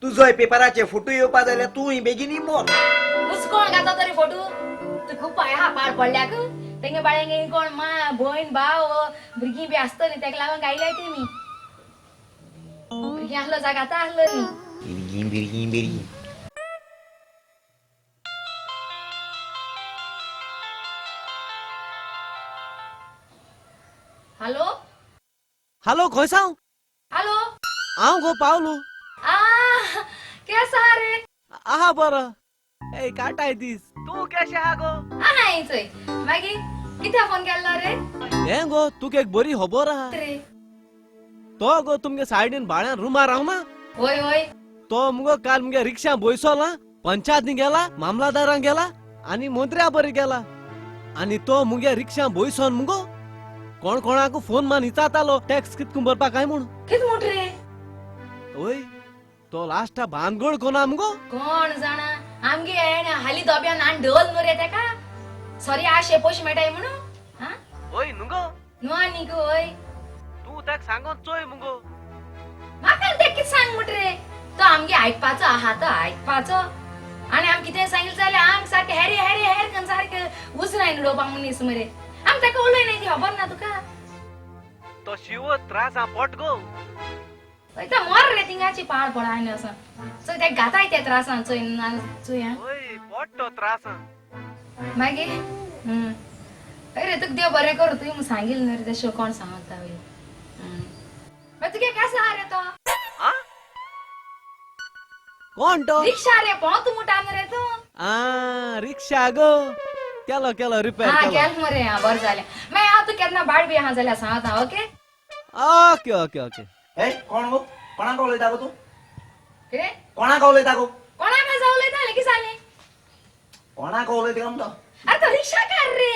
Speaker 2: तुजोय पेपराचे फोटो येवपा जाल्यार तूं बेगीन मोर.
Speaker 1: कोण घाता तरी फोटो? तूं खूब आहा पाड पडल्याक तेंगे बाळेंगे कोण मा भयण भाव भुरगीं बी आसतली, तेका लागून गायल्या तेमी. भुरगीं आसलो जागाता आसलो न्ही.
Speaker 2: बिरगीं बिरगीं बिरगीं.
Speaker 1: हॅलो
Speaker 4: हॅलो, खंय साव?
Speaker 1: हॅलो,
Speaker 4: हांव गो पावलो.
Speaker 1: कैसा रे?
Speaker 4: आहा बरं. ए काटाय दीस, तूं केशें आहा गो?
Speaker 1: आहा चोय. मागीर कित्याक फोन केल्लो रे?
Speaker 4: हें गो तुका एक बरी खबर आहा
Speaker 1: रे.
Speaker 4: तो गो तुमगे सायडीन भाड्यान रुमार रावना?
Speaker 1: वय वय.
Speaker 4: तो मुगो काल मुगे रिक्षा बयसोला, पंचायतीन गेला, मामलादारान गेला आनी मंत्र्या बरी गेला. आनी तो मुगे रिक्षा बयसोन मुगो कोण कोणाक फोन मान विचारतालो टॅक्स कितको भरपा काय म्हूण.
Speaker 1: कित म्हूण रे?
Speaker 4: वय, तो लास्टा भानगड कोणा मुगो
Speaker 1: कोण जाणा. आमगे हाली दोब्यान आनी ढोल न्हू रे तेका. सॉरी आशे पयशे मेळटाय म्हणून.
Speaker 4: वय न्हू गो?
Speaker 1: न्हू आनी गो. वय
Speaker 4: तूं तेका सांगोन चोय मुगो.
Speaker 1: म्हाका तेका कितें सांग म्हट रे? तो आमगे आयकपाचो आहा, तो आयकपाचो. आनी आम कितें सांगिल्लें जाल्यार आम सारकें हॅरी हॅरी हॅर करून सारकें उजरायन उडोवपाक मनीस मरे. आम तेका उलय न्ही ती खबर ना तुका.
Speaker 4: तो शिव त्रासा पोट गो.
Speaker 1: तो मोर रे तिंगाची पाड पडाय असो. चोय ते घाताय ते त्रासान. चोय चोय.
Speaker 4: वय पोट तो त्रासान.
Speaker 1: मागीर अरे तुका देव बरें करूं. तुवें सांगिल्लें न्हू रे तशें कोण सांगता वय. मागीर तुगे कसो आहा रे तो?
Speaker 4: कोण तो?
Speaker 1: रिक्षा रे पोंत मुटा न्हू रे तूं.
Speaker 4: आ रिक्षा गो केलो केलो रिपेर
Speaker 1: केलो. केल मरे. हा बरें जालें. मागीर हांव तुका केन्ना भाड बी आहा जाल्यार सांगता. Okay
Speaker 4: okay okay okay.
Speaker 2: ए कोण गो? कोणाक उलयता गो तूं?
Speaker 1: कितें?
Speaker 2: कोणाक उलयता गो?
Speaker 1: कोणाक उलयता कितें जालें?
Speaker 2: कोणाक उलयता काय म्हणटा?
Speaker 1: अरे तो रिक्षाकार रे.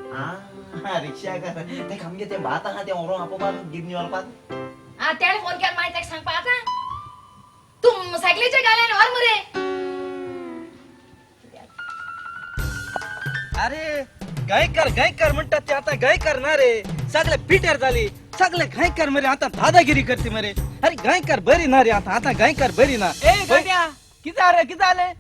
Speaker 2: आ रिक्षाकार तेका आमगे तें भात आहा तें व्हरोंक आपोवपाक गिरणी व्हरपाक.
Speaker 1: आ तेणें फोन केलो मागीर तेका सांगपा आतां तूं सायकलीच्या गाल्यान व्हर मरे.
Speaker 3: अरे गायकर गायकर म्हणटात ते आतां गायकर ना रे, सगळे पिटर जाली, सगळे गायकर मरे आतां दादागिरी करती मरे. अरे गायकर बरी ना रे आतां, आतां गायकर बरी ना.
Speaker 4: ए गाड्या कितें रे, कितें जालें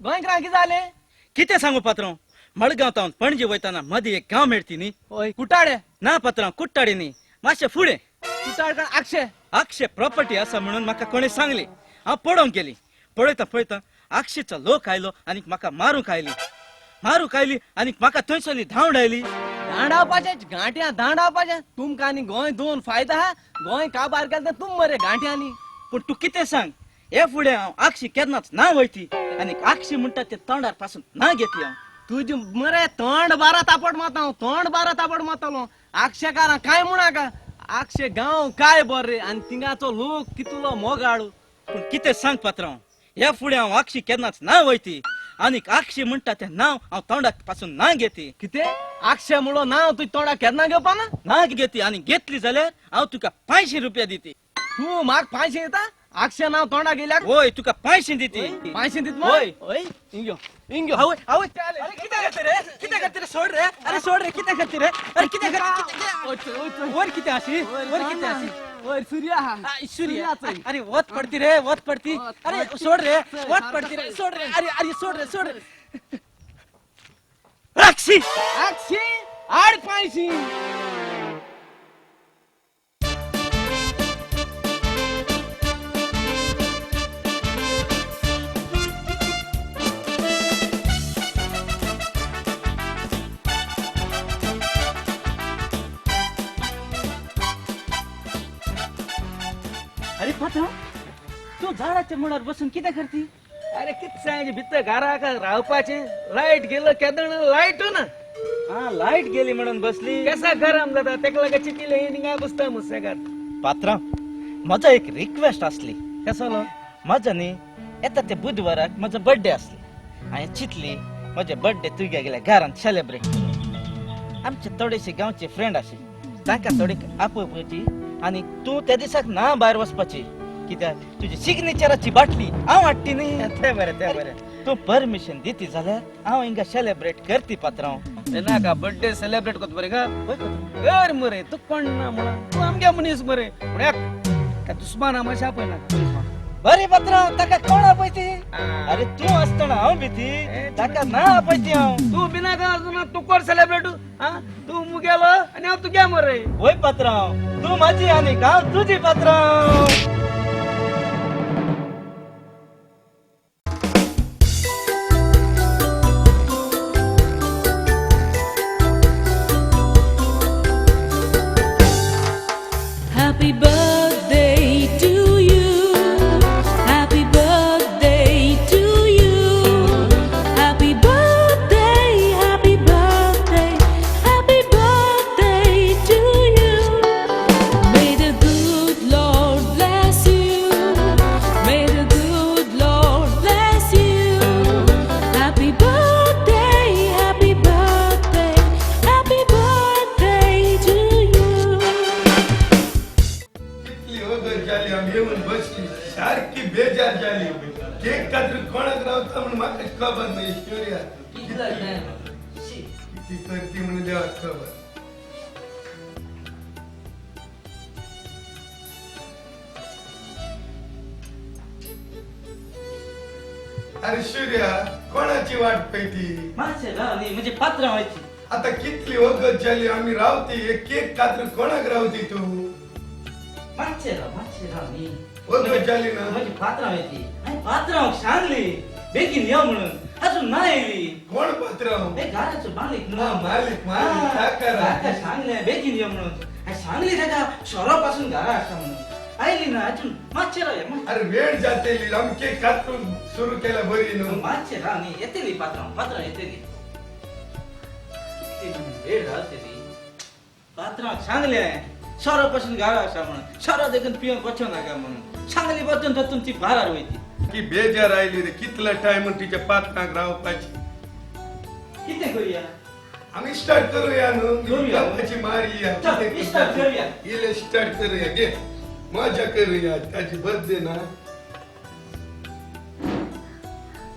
Speaker 4: गोंयकारांक? कितें जालें?
Speaker 3: कितें सांगू पात्रांव, मडगांव तावन पणजी वयतना मदीं एक गांव मेळटी न्ही.
Speaker 4: हय कुटाळे
Speaker 3: ना पात्रांव, कुट्टाळे न्ही, मातशें फुडें.
Speaker 4: कुटाळे काय आक्षे?
Speaker 3: आक्षे प्रॉपर्टी आसा म्हणून म्हाका कोणें सांगली. हांव पळोवंक गेली. पळयता पळयता आक्षेचो लोक आयलो आनी म्हाका मारूंक आयली, मारूंक आयली आनी म्हाका थंयसरली धांवडायली.
Speaker 4: धांडावपाचे गांठ्या धांडावपाचे. तुमकां आनी गोंय दोन फायदा आहा. गोंय काबार केलें तें तुम मरे गांठ्यांनी.
Speaker 3: पूण तूं कितें सांग, हे फुडें हांव आक्षी केन्नाच ना वयती आनी आक्षी म्हणटा ते तोंडार पासून ना घेतली हांव.
Speaker 4: तुजी मरे तोंड बारा तापड मारता हांव, तोंड बारा तापड मारतलो. आक्षेकारां काय म्हणा, आक्षे गांव काय बरें आनी थिंगाचो लोक कितलो मोगाळू.
Speaker 3: पूण कितें सांग पात्रांव, ह्या फुडें हांव आक्षी केन्नाच ना वयती आनी आक्षी म्हणटा तें नांव हांव तोंडाक पासून ना घेती.
Speaker 4: कितें आक्षे म्हणलो नांव तुज्या तोंडाक केन्ना घेवपा ना?
Speaker 3: ना घेती आनी घेतली जाल्यार हांव तुका 500 रुपया दिती.
Speaker 4: तूं म्हाका 500 दिता? आक्षे नाव तोंडा गेल्याक
Speaker 3: होय तुका पैसे दिती
Speaker 4: पैसे दित
Speaker 3: होय
Speaker 4: होय इंग्यो इंग्यो
Speaker 3: आवय आवय अरे कितें करते रे कितें करते रे सोड रे अरे सोड रे कितें करते रे अरे कितें करते वर कितें आशी वर कितें आशी
Speaker 4: वर सूर्या
Speaker 3: सूर्या अरे वत पडती रे वत पडती अरे सोड रे वत पडती रे सोड रे अरे अरे सोड रे सोड रे आक्षी
Speaker 4: आक्षी आड पैसे.
Speaker 3: अरे पात्रांव तू झाडाच्या मुळावर बसून कितें करती?
Speaker 4: अरे कितें सांग भितर घराक रावपाचें लायट गेलो केदण लायट ना.
Speaker 3: हा लायट गेली म्हणून बसली
Speaker 4: कसा गरम जाता तेका लागून चितिले हिंगा बसता मुसेगात.
Speaker 3: पात्रांव म्हजो एक रिक्वेस्ट आसली.
Speaker 4: कसलो?
Speaker 3: म्हजो न्ही येता ते बुधवाराक म्हजो बर्थडे आसली. हांवें चिंतली म्हजे बर्थडे तुज्या गेल्या घरांत सेलेब्रेट करूं. आमचे थोडेशे गांवचे फ्रेंड आशिल्ले तांकां थोडी आपोवपाची आनी तूं त्या दिसाक ना भायर वचपाची कित्याक तुजी सिग्नेचराची बाटली हांव हाडटी न्ही.
Speaker 4: तें बरें तें बरें.
Speaker 3: तूं परमिशन दिती जाल्यार हांव हिंगा सेलेब्रेट करती पात्रांव.
Speaker 4: नाका बर्थडे सेलेब्रेट करता बरें का कर मरे तूं कोण ना म्हणून तूं आमगे मनीस मरे पूण दुस्मान आमाशा पळय नाका.
Speaker 3: बरें पात्रांव ताका कोण आपयती? अरे तूं आसतना हांव भिती ताका ना आपयती हांव.
Speaker 4: तूं बिनाका आसतना तूं कर सेलेब्रेट. तूं मुगेलो आनी हांव तुगे मरे.
Speaker 3: वय पात्रांव तूं म्हाजी आनी हांव तुजी पात्रांव.
Speaker 10: Happy birthday to you. Happy birthday to you. Happy birthday, happy birthday, happy birthday to you. May the good Lord bless you. May the good Lord bless you. Happy birthday, happy birthday, happy birthday to you.
Speaker 9: येवन बसली सारकी बेजार जाली. Cake कातरून कोणाक रावता म्हणून म्हाका खबर न्ही. ऐश्वर्या किती करती म्हणून देवाक खबर. अरे सूर्या कोणाची वाट पळयती?
Speaker 3: मातशें राव न्ही म्हणजे पात्रांवाची.
Speaker 9: आता कितली वगत जाली आमी रावती. एक केक कातरून कोणाक रावती तूं?
Speaker 3: मातशें राव मातशें राव न्ही
Speaker 9: वगत जाली ना
Speaker 3: म्हजी पात्रांव येती. हांवें पात्रांवाक सांगली बेगीन यो म्हणून अजून ना येयली.
Speaker 9: कोण पात्रांव?
Speaker 3: हे घराचो मालीक न्हू.
Speaker 9: मालीक मालीक
Speaker 3: ताका सांगलें बेगीन यो म्हणून. हांवें सांगली ताका सोरो पासून घरा आसा म्हणून. आयली ना अजून. मातशें राव.
Speaker 9: अरे वेळ जातली आमी केक कातरून सुरू केला बरी न्हू.
Speaker 3: मातशें राव न्ही येतली पात्रांव पात्रांव येतली. कितली वेळ रावतली. पात्रांवाक सांगलें सोरो पासून घरा आसा म्हणून. सोरो देखून पिवंक वचो नाका म्हणून सांगली वचून वचून ती भारार वयती.
Speaker 9: की बेजार आयली रे कितला टायम तिच्या पात्रांक रावपाची.
Speaker 3: कितें करूया
Speaker 9: आमी? स्टार्ट करूया न्हू गप्पाची मारया.
Speaker 3: स्टार्ट करूया
Speaker 9: इले स्टार्ट करूया घे मजा करूया. ताची बर्थडे ना.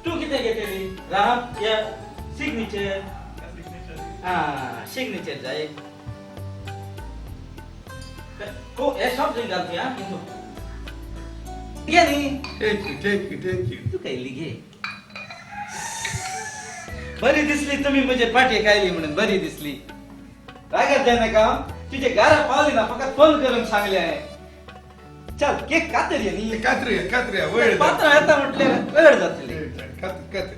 Speaker 3: तूं कितें घेतली राम या सिग्नेचर? हा सिग्नेचर जाय. हे सॉफ्ट ड्रिंक घालतोय हा हितून घे न्ही.
Speaker 9: Thank you thank you thank you.
Speaker 3: तूं कायली घे. बरी दिसली तुमी म्हजे पाटयेक आयली म्हणून बरी दिसली. रागात जायनाका. तुजे घरा पावली ना फकत फोन करून सांगले हांवें. चल केक कातरया न्ही.
Speaker 9: कातरुया कातरुया वेळ
Speaker 3: पात्रां येता म्हटल्यार वेळ जातली.
Speaker 9: कातर कातर.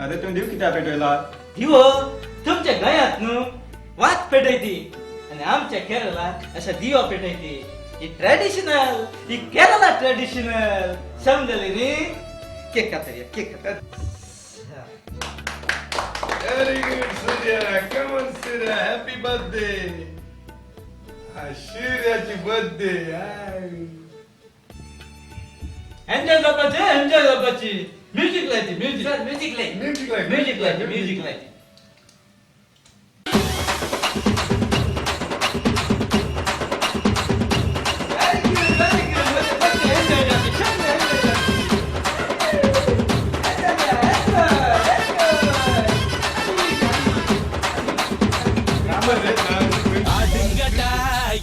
Speaker 11: अरे तुम्ही दिव कित्याक पेटयला?
Speaker 3: दिवो तुमच्या गोंयांत न्हू वात पेटयती आनी आमच्या केरळाक अशा दिवो पेटयती. ही ट्रेडिशनल ही केरला ट्रेडिशनल समजली न्ही. केक कातरया केक कातर.
Speaker 9: Very good Surya. Come on Surya, happy birthday. सूर्याची birthday.
Speaker 3: Enjoy जावपाची एन्जॉय जावपाची. म्युझिक लायती म्युझिक म्युझिक लाय म्युझिक लाय म्युझिक लाय म्युझिक लाय.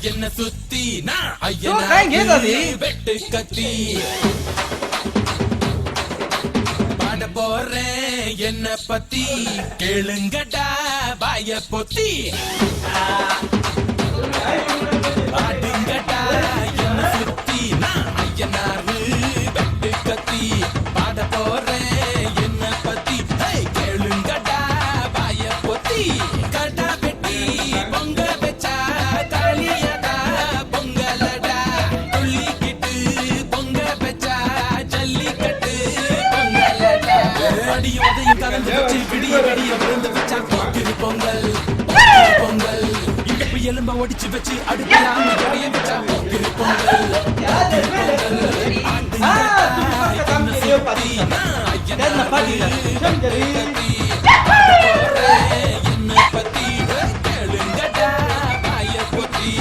Speaker 12: என்ன சுத்தி நான்
Speaker 3: काय घेत आधी?
Speaker 12: வெட்டு கத்தி பாட போறேன் என்ன பத்தி கேளுங்கடா வாய பொத்தி பாடுங்கடா என்ன சுத்தி நான் ஐயனாரு வெட்டு கத்தி பாட போறேன் என்ன பத்தி கேளுங்கடா வாய பொத்தி கடா வெட்டி பொங்க வச்சா காளியடா பொங்கலடா துள்ளிக்கிட்டு பொங்க வச்சா ஜல்லிக்கட்டு பொங்கலடா அடியும் அதையும் கலந்து வச்சு விடிய விடிய விழுந்து வச்சா போக்கிரி பொங்கல் பொங்கல் இடுப்பு எலும்ப ஒடிச்சு வச்சு அடுக்கலாம் ஜடைய வச்சா போக்கிரி பொங்கல் என்ன பத்தி கேளுங்கடா வாய பொத்தி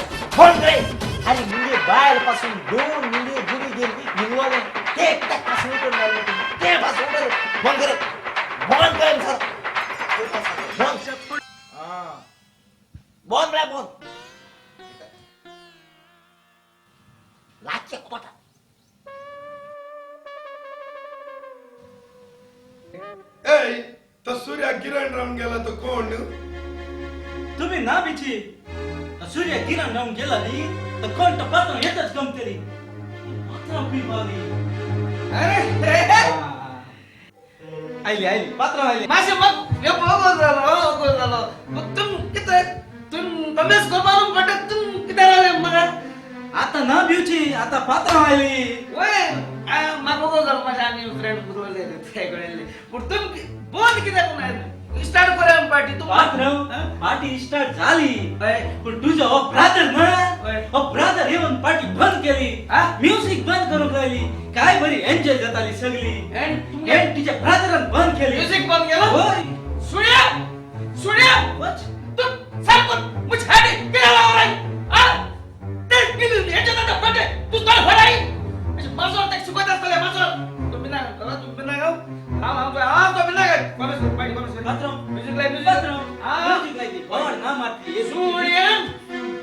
Speaker 2: अरे मुंगे बायल पासून दोन मुंगे गुरी गेली निघवाले ते एकट्याक पासून उठून राहिले ते पासून उठले बंद करे बंद कर सर बंद बंद रे बंद लागचे कोटा
Speaker 9: ए तो सूर्या गिरण रावून गेला तो कोण
Speaker 3: तुम्ही ना बिची सूर्य गिरण रावून गेला नी तर कोण तो पात्र येतच गमतली पात्र पी पावली
Speaker 4: अरे
Speaker 3: आयली आयली पात्र आयली
Speaker 4: माशे मग हे बघ झालो झालो मग तुम किती तुम कमेस करपाक पडटा तुम कितें जालें मग
Speaker 3: आता ना भिवची आता पात्र आयली
Speaker 4: वय म्हाका वगो जालो मातशें आनी फ्रेंड उरले ते कडेन पूण तुम बंद कित्याक स्टार्ट करूया पार्टी तू
Speaker 3: पात्र पार्टी स्टार्ट झाली पण तुझो हो ब्रादर ना हो ब्रादर येवन पार्टी बंद केली म्युझिक बंद करूंक लागली काय बरी एन्जॉय जाताली सगळी एंड तुझ्या ब्रादरान बंद केली
Speaker 4: म्युझिक बंद केलं सुण्या सुण्या तू सारखं मुझाडी कितें लावलाय आ ते कितें हेच्या जाता पाटे तू तोंड फडाय अशें माजोर ताका शिकयता आसतलें माजोर तूं बिना तूं बिना गाव हांव हांव तो बिना गाय कॉमेस पार्टी कॉमेस
Speaker 3: पात्र
Speaker 4: म्युझिक लाय म्युझिक
Speaker 3: पात्र म्युझिक लाय ती बावड ना मारली
Speaker 4: सुण्या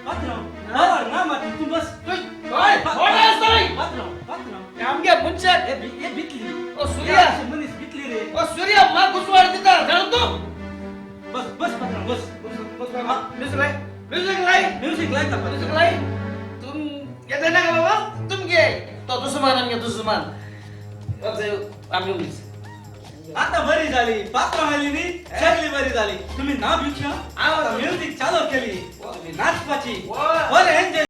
Speaker 3: पात्र बावड ना मारली तू बस
Speaker 4: हय फड आसतलें
Speaker 3: पात्र पात्र
Speaker 4: आमगे मनशाक
Speaker 3: हे भितली
Speaker 4: ओ सूर्या
Speaker 3: मनीस भितली रे
Speaker 4: ओ सूर्या म्हाका घुसवाड दिता जाणा तूं
Speaker 3: बस बस पात्र बस
Speaker 4: बस बस म्युझिक लाय म्युझिक लाय
Speaker 3: म्युझिक लाय
Speaker 4: म्युझिक लाय तुम घेतले ना बाबा तुम घे तो दुस्मान आमगे दुस्मान आमी उलीस
Speaker 3: आता बरी झाली पात्र आयली न्ही सगळी बरी झाली तुम्ही ना भिवच्या म्युझिक चालू केली तुम्ही नाचपाची बरें एन्जॉय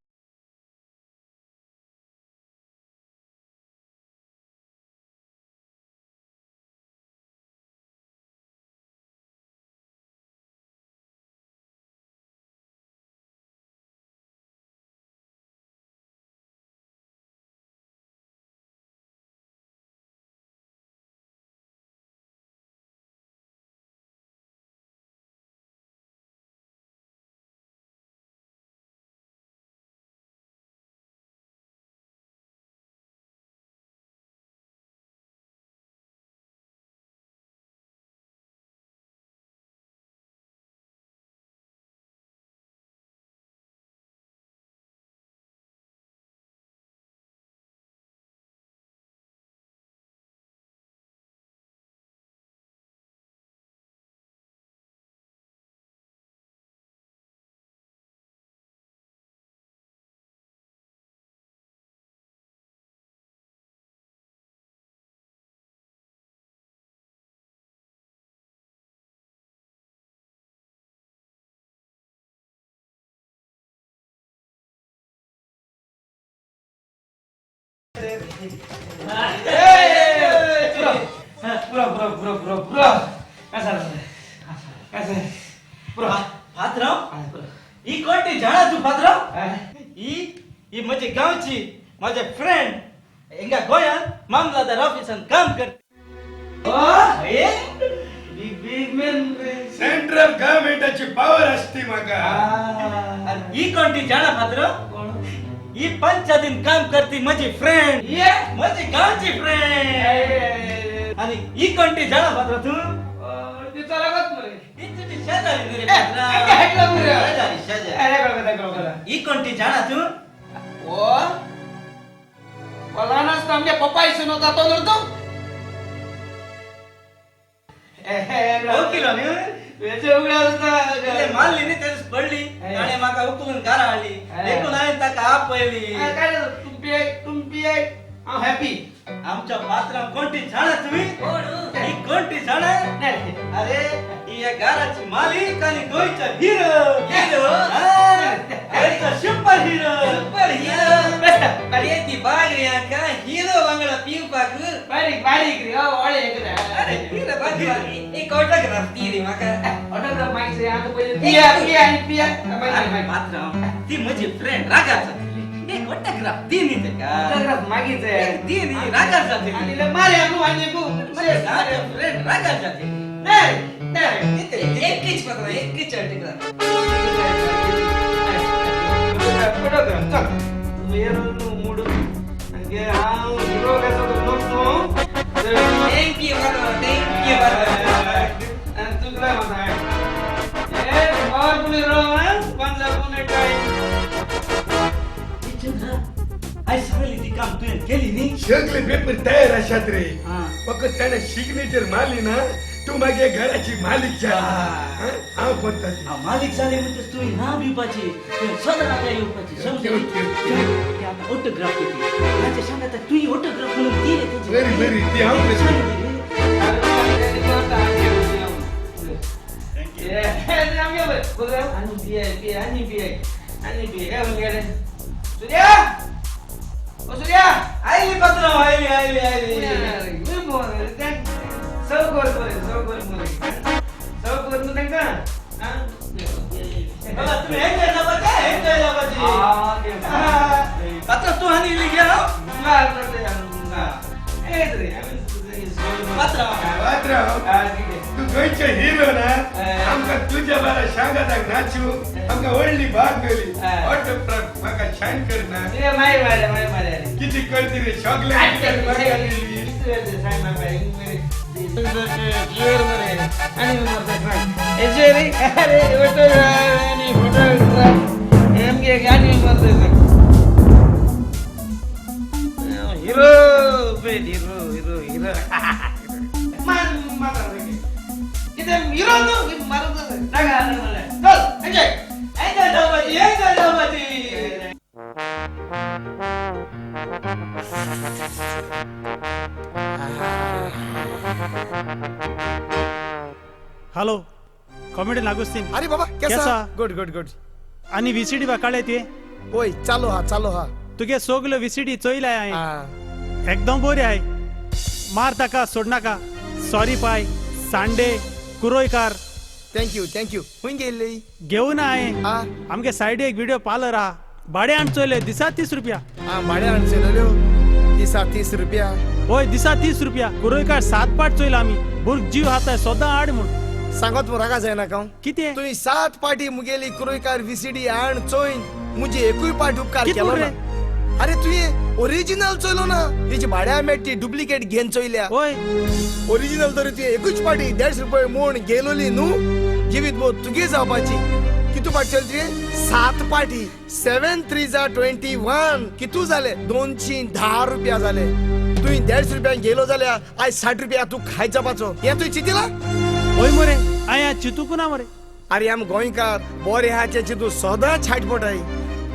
Speaker 4: पुरो पुरो पुरो पुरो पुरो. कसं कसं
Speaker 3: जाणा तूं पात्रांव? ही ही म्हजी गांवची माझे फ्रेंड हिंगा गोंयांत मामलादार ऑफिसान काम करता.
Speaker 9: सेंट्रल गव्हर्नमेंटाची पावर असती म्हाका.
Speaker 3: ही कोण ती जाणा पात्रांव? ही पंचायतीन काम करती म्हजी फ्रेंड, म्हजी गांवची फ्रेंड. आणि ही कोण ती जाणा पात्रांव तूं? ही तुजी शेजारी न्हू रे पात्रांव. शेजारी शेजारी. ही कोण ती जाणा तूं?
Speaker 4: ल्हान आसतना आमगे पप्पा सुनो जातो न्हू तूं?
Speaker 3: ओळखिलो न्हू? मारली न्ही तेच पडली, ताणें म्हाका उखलून घरा हाडली, देखून हांवें ताका आपयली.
Speaker 4: हांव हॅपी.
Speaker 3: आमच्या पात्रांव कोण ती जाणा तुमी? ही कोण ती जाणा? अरे ही ह्या घराची मालिक आनी गोंयचो हिरो. हिरो गोंयचो सुपर हिरो.
Speaker 2: सुपर हिरो ती बागरी हांकां हिरो वांगडा पिवपाक
Speaker 4: बारीक बारीक रे ओळे.
Speaker 2: अरे हिरो बारीक बारीक एक ऑटोग्राफ दी रे म्हाका.
Speaker 4: ऑटोग्राफ मागीर आतां पयलीं पिया पिया आनी पिया.
Speaker 3: पात्रांव ती म्हजी फ्रेंड रागार जातली. एक ऑटोग्राफ दी न्ही तेका.
Speaker 4: ऑटोग्राफ मागीर
Speaker 3: दी न्ही रागार जातली.
Speaker 4: आनी मारे आमू आनी
Speaker 3: फ्रेंड रागार जातली.
Speaker 4: नाही नाही
Speaker 2: एकच पात्रांव, एकच ऑटोग्राफ.
Speaker 4: फोटोग्राफ चल मूड हांव हिरो कसो तो.
Speaker 2: Thank you पात्रांव, thank you पात्रांव.
Speaker 4: तुला म्हाका ए पावरफुल हिरो पंजा पुणे टाइम.
Speaker 3: आयज सगळी ती काम तुवें केली न्ही?
Speaker 9: सगळे पेपर तयार आसात रे, फक्त ताणें सिग्नेचर मारली ना तूं मागीर घराची मालिक जाली. हांव करता.
Speaker 3: मालिक जाली म्हणटच तुवें ना दिवपाची, तुवें सदां हांगा येवपाची. समजली? आतां ऑटोग्राफ घेतली ताचे सांगता तुवें ऑटोग्राफ म्हणून दी रे तेजी.
Speaker 9: बरी बरी ती हांव.
Speaker 4: सुर्या, ओ सुर्या.
Speaker 3: आयली पात्रांव, आयली आयली आयली.
Speaker 4: सव कर मरे, सव कर मरे, सव कर न्हू तांकां.
Speaker 3: बाबा तुमी एन्जॉय जावपाचें, एन्जॉय जावपाचें. पात्रांव तूं आनी इल्ली घे. पात्रांव
Speaker 9: पात्रांव तूं गोंयचो हिरो ना, आमकां तुज्या बारा सांगाताक नाचू आमकां व्हडली भाग मेळ्ळी. ऑटोग्राफ म्हाका शायन करना.
Speaker 4: मागीर मारया मागीर मारया.
Speaker 9: कितें करती रे सगळें.
Speaker 4: Hero hero hero hero hero चल एन्जॉय
Speaker 3: एन्जॉय जावपाची, एन्जॉय जावपाची.
Speaker 13: Hello comedian Augustine.
Speaker 5: अरे बाबा कैसा? Good good good.
Speaker 13: आणि व्हीसीडी बा काडले ते?
Speaker 5: ओय चालू हा चालू हा.
Speaker 13: तुगे सगळ्यो व्हीसीडी चोयल्या हांवें, एकदम बरी आहे. मार ताका सोडनाका. सॉरी पाय सांडे कुरोयकार.
Speaker 5: Thank you thank you. खंय गेल्ली?
Speaker 13: घेवन हांवें आमगे सायडी एक व्हिडिओ पार्लर आहा, भाडें हाण चोयले दिसा 30 रुपया.
Speaker 5: भाडें हाण चोयल्यो दिसा 30 रुपया?
Speaker 13: हय दिसा 30 रुपया. कुरोयकार 7 पाट चोयला आमी. भुरग जीव हाताय सदां हाड म्हूण
Speaker 5: सांगत मु रागा जायना का?
Speaker 13: कितें
Speaker 5: तुवें 7 पाटी मुगेली कुरोयकार व्हीसीडी हाण चोयन मुजे एकूय पाट उपकार केलो ना. अरे तुवें ओरिजिनल चोयलो ना, तेजी भाड्या मेळटी डुप्लिकेट घेवन चोयल्या.
Speaker 13: हय
Speaker 5: ओरिजिनल तरी तुवें एकूच पाटी 150 रुपये म्हूण गेलोली न्हू. जिवीत भोव तुगे जावपाची. कितू पाटी चोयली तुवें? 7 पाटी. 7 3 जा 21. कितू जाले? 210 रुपया जाले. तुवें 150 रुपयांक गेलो जाल्यार आयज 60 रुपया तूं खायत जावपाचो. हें तुवें चिंतिलां?
Speaker 13: हय मरे, हांवें चिंतूंक ना मरे.
Speaker 5: अरे आम गोंयकार बरे आहाचे चिंतू सदां छाट पडटाय,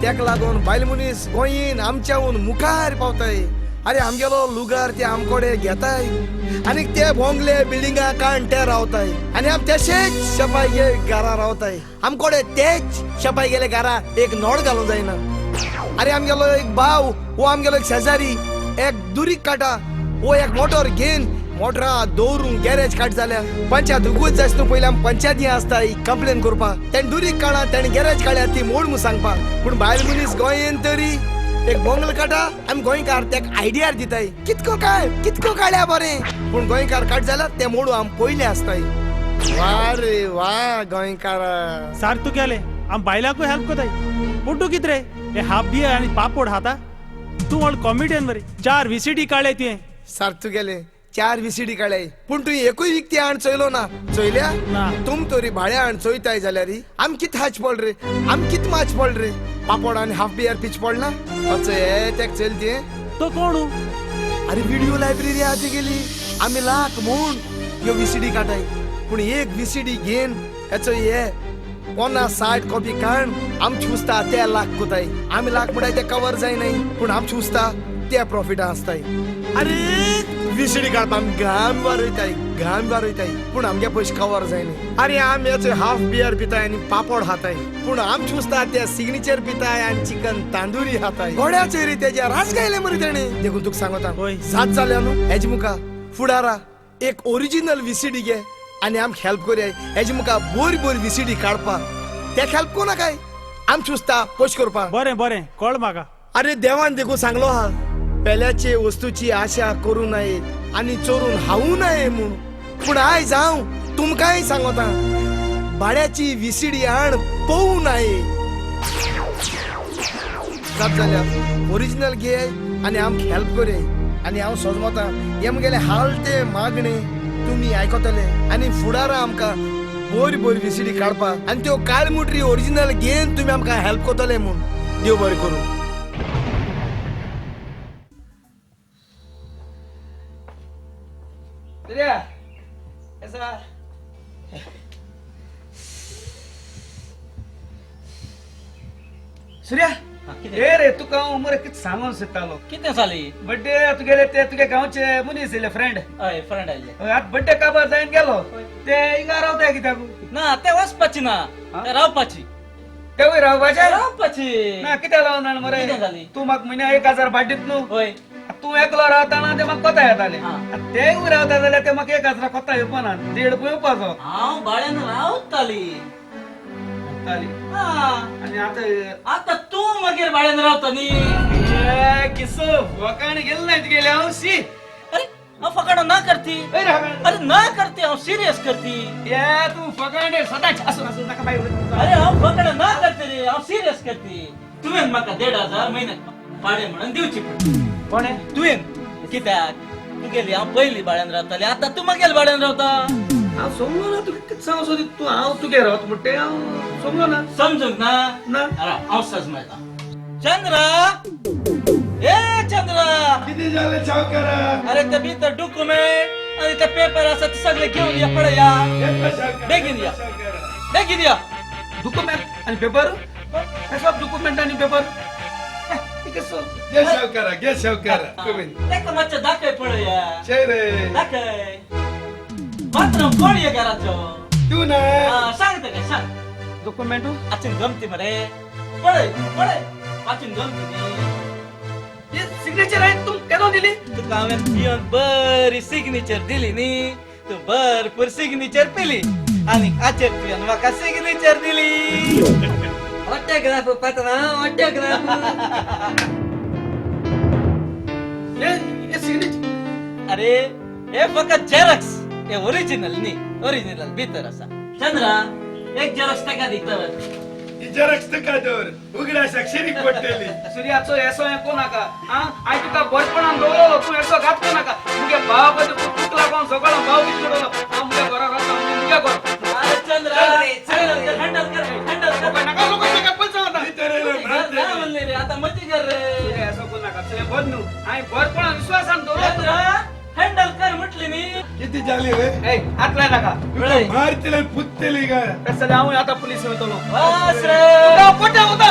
Speaker 5: तेका लागून बायल मनीस गोंयन आमच्याहून मुखार पावताय. अरे आमगेलो लुगार ते आमकोडे घेताय आनी ते बोंगले बिल्डिंगा काण ते रावताय आनी आम तशेच शेपाय गे घरा रावताय. आमकोडे तेच शेपाय गेले घरा एक नोड घालूंक जायना. अरे आमगेलो एक भाव वो आमगेलो एक शेजारी एक दुरीक काटा वो एक मोटर घेवन मोटरा दवरून गॅरेज काट जाल्या पंचायत उगूच जायच न्हू पयलीं आमी पंचायती आसता कंप्लेन करपाक तेणें दुरीग काडा तेणें गॅरेज काडल्या ती मोड म्हूण सांगपाक. पूण बायल मनीस गोंयेन तरी एक बोंगल काडा आमी गोंयकार तेका आयडियार दिताय कितको काड कितको काडल्या बरें. पूण गोंयकार काड जाल्यार ते मोडू आमी पयले आसताय. वा रे वा गोंयकार
Speaker 13: सार तूं गेले आमी बायलांकूय हेल्प कोताय. पूण तूं कितें रे हे हाफ बियर आनी पापोड खाता तूं व्हड कॉमेडियन मरे. 4 VCD काडले तुवें.
Speaker 5: सार तूं गेले 4 VCD काडले पूण तुवें एकूय विकती हाण चोयलो ना. चोयल्या तुम तरी भाड्या हाण चोयताय जाल्यार आमी कित हाच पड रे आमी कित माच पड रे. पापोड आनी हाफ बियर पिच पडना अचो हे तेक चल ते
Speaker 13: तो कोण.
Speaker 5: अरे व्हिडिओ लायब्ररी आहा ती गेली आमी लाख म्हूण ह्यो VCD काडाय पूण एक VCD घेन हेचो हे 50-60 कॉपी काण आमची उस्ता ते लाख कोताय आमी लाख म्हणटाय ते कवर जायनाय पूण आमची उस्ता ते प्रॉफिट आसताय. अरे VCD काडपा आमी घाम वारयताय घाम वारयताय पूण आमगे पयशे कवर जायना. अरे आमी हेचो हाफ बियर पिताय आनी पापोड खाताय पूण आमची उस्ता ते सिग्नेचर पिताय आनी चिकन तांदुरी खाताय. गोड्याचेर रे तेज्या रास गायले मरे तेणे. देखून तुका सांगता सात जाल्या न्हू हेजे मुखार फुडारा एक ओरिजिनल VCD घे आनी आमकां हेल्प करया. हेजे मुखार बोरी बोरी VCD काडपाक तेका हेल्प कोना काय आमची उस्ता पयशे करपाक.
Speaker 13: बरें बरें कळ म्हाका.
Speaker 5: अरे देवान देखून सांगलो हा पेल्याचे वस्तूची आशा करू नये आनी चोरून हावू नये म्हूण. पूण आयज हांव तुमकांय सांगता भाड्याची VCD हाण पोवू नये. जात जाल्यार ओरिजिनल घे आनी आमकां हेल्प करया. आनी हांव सोजमता हे म्हगेले हाल ते मागणे तुमी आयकतले आनी फुडारा आमकां बोरी बोरी VCD काडपाक आनी त्यो काळमुटरी ओरिजिनल घेवन तुमी आमकां हेल्प करतले म्हूण. देव बरें करूं.
Speaker 4: सूर्या ए रे तुका हांव मरे कितें सांगूंक सोदतालो.
Speaker 3: कितें जाली
Speaker 4: बड्डे तुगेले ते तुगे गांवचे मनीस येयले फ्रेंड.
Speaker 3: हय फ्रेंड आयले.
Speaker 4: आतां बड्डे काबार जायन गेलो ते हिंगा रावताय कित्याक
Speaker 3: ना ते वचपाची ना ते रावपाची.
Speaker 4: तेवूय रावपाचे
Speaker 3: रावपाची
Speaker 4: ना कित्याक लागून जाण मरे तूं म्हाका म्हयन्या 1000 भाट दित न्हू.
Speaker 3: हय
Speaker 4: तूं एकलो रावता ना ते म्हाका कोता येताले तेवूय रावता जाल्यार ते म्हाका 1000 कोता येवपा ना 1.5 येवपाचो.
Speaker 3: हांव भाड्यान रावताली.
Speaker 4: आनी आतां
Speaker 3: आतां तूं मागीर भाड्यान रावता न्ही.
Speaker 4: किसो फकाण गेल ना तुगेले हांव शी.
Speaker 3: अरे हांव फकाणां ना करती. अरे ना करती हांव सिरियस करती.
Speaker 4: ये तूं फकाण सदांच आसूं आसूं नाका बाय.
Speaker 3: अरे हांव फकाणां ना करती रे हांव सिरियस करती. तुवें म्हाका 1500 म्हयन्याक भाडें म्हणून दिवची पडटा.
Speaker 4: कोणें?
Speaker 3: तुवें. कित्याक तुगेली हांव पयलीं भाड्यान रावताली आतां तूं मागेल भाड्यान रावता.
Speaker 4: हांव समजो ना तुका कितें सांगूंक सोदी तूं. हांव तुगेर रावता म्हणटा तें हांव समजो ना.
Speaker 3: समजूंक ना?
Speaker 4: ना.
Speaker 3: हांव सजमयता. चंद्रा ए चंद्रा
Speaker 9: कितें जालें सावकारा?
Speaker 3: अरे ते भितर डॉक्युमेंट आनी ते पेपर आसा ते सगळे घेवन या पळया. बेगीन या बेगीन या.
Speaker 4: डॉक्युमेंट आनी पेपर हे सब डॉक्युमेंट आनी पेपर
Speaker 9: घे सावकारा घे सावकारा.
Speaker 3: तेका मातशें दाखय पळया. दाखय पात्रांव कोण ये घराचो
Speaker 9: तूं ना.
Speaker 3: सांग तेका सांग.
Speaker 4: डॉक्युमेंट
Speaker 3: वाचून गमती मरे पळय पळय वाचून गमती न्ही.
Speaker 4: सिग्नेचर आहे तूं केदो दिली
Speaker 3: तुका हांवें पिवन बरी सिग्नेचर दिली न्ही. तूं भरपूर सिग्नेचर पिली आनी आचेर तुवें म्हाका सिग्नेचर दिली. ऑटोग्राफ पात्रांव ऑटोग्राफ.
Speaker 4: हे सिग्नेचर
Speaker 3: अरे हे फकत झेरॉक्स हे ओरिजिनल न्ही. ओरिजिनल भितर आसा. चंद्रा एक झेरॉक्स ताका दी तर.
Speaker 9: ही झेरॉक्स तुका दवर उगडासाक शिरीक पडटली.
Speaker 4: सूर्याचो येसो हें कोण नाका. आयज तुका बरेपणान दवरलो तूं येसो घातलो नाका. मुगे भाव तुक लागून सगळो भाव कितें दवरलो. हांव मुगे घरा रावता मुगे घर.
Speaker 3: अरे चंद्रा हँडल कर हँडल कर.
Speaker 4: नाका लोक ताका पयसो वता.
Speaker 3: ना म्हणले रे आतां मती कर रे.
Speaker 4: सूर्या येसो कोण नाका तुवें बरें न्हू हांवें बरेपणान विश्वासान दवरलो.
Speaker 3: हँडल कर म्हटली न्ही.
Speaker 9: किती जाली रे?
Speaker 4: ए हात लाय नाका.
Speaker 9: मारतले पुत्तली काय
Speaker 4: तसं हांव आतां पुलीस वयतलो.
Speaker 3: बस रे
Speaker 4: पोटा वता.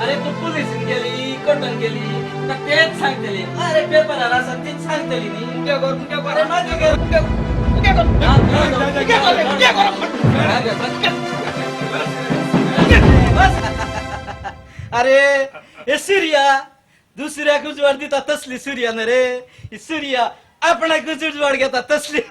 Speaker 3: अरे तू पुलिसीन गेली कोर्टान गेली तर तेच सांगतली. अरे पेपरार आसा तीच सांगतली न्ही.
Speaker 4: मुगे घर मुगे घर
Speaker 3: अरे माझे घर
Speaker 4: मुगे घर मुगे घर मुगे घर.
Speaker 3: अरे हे सूर्या दुसऱ्याक उजवाड दिता तसली सूर्या न रे. ही सूर्या आपणाक उजवाड घेता तसली.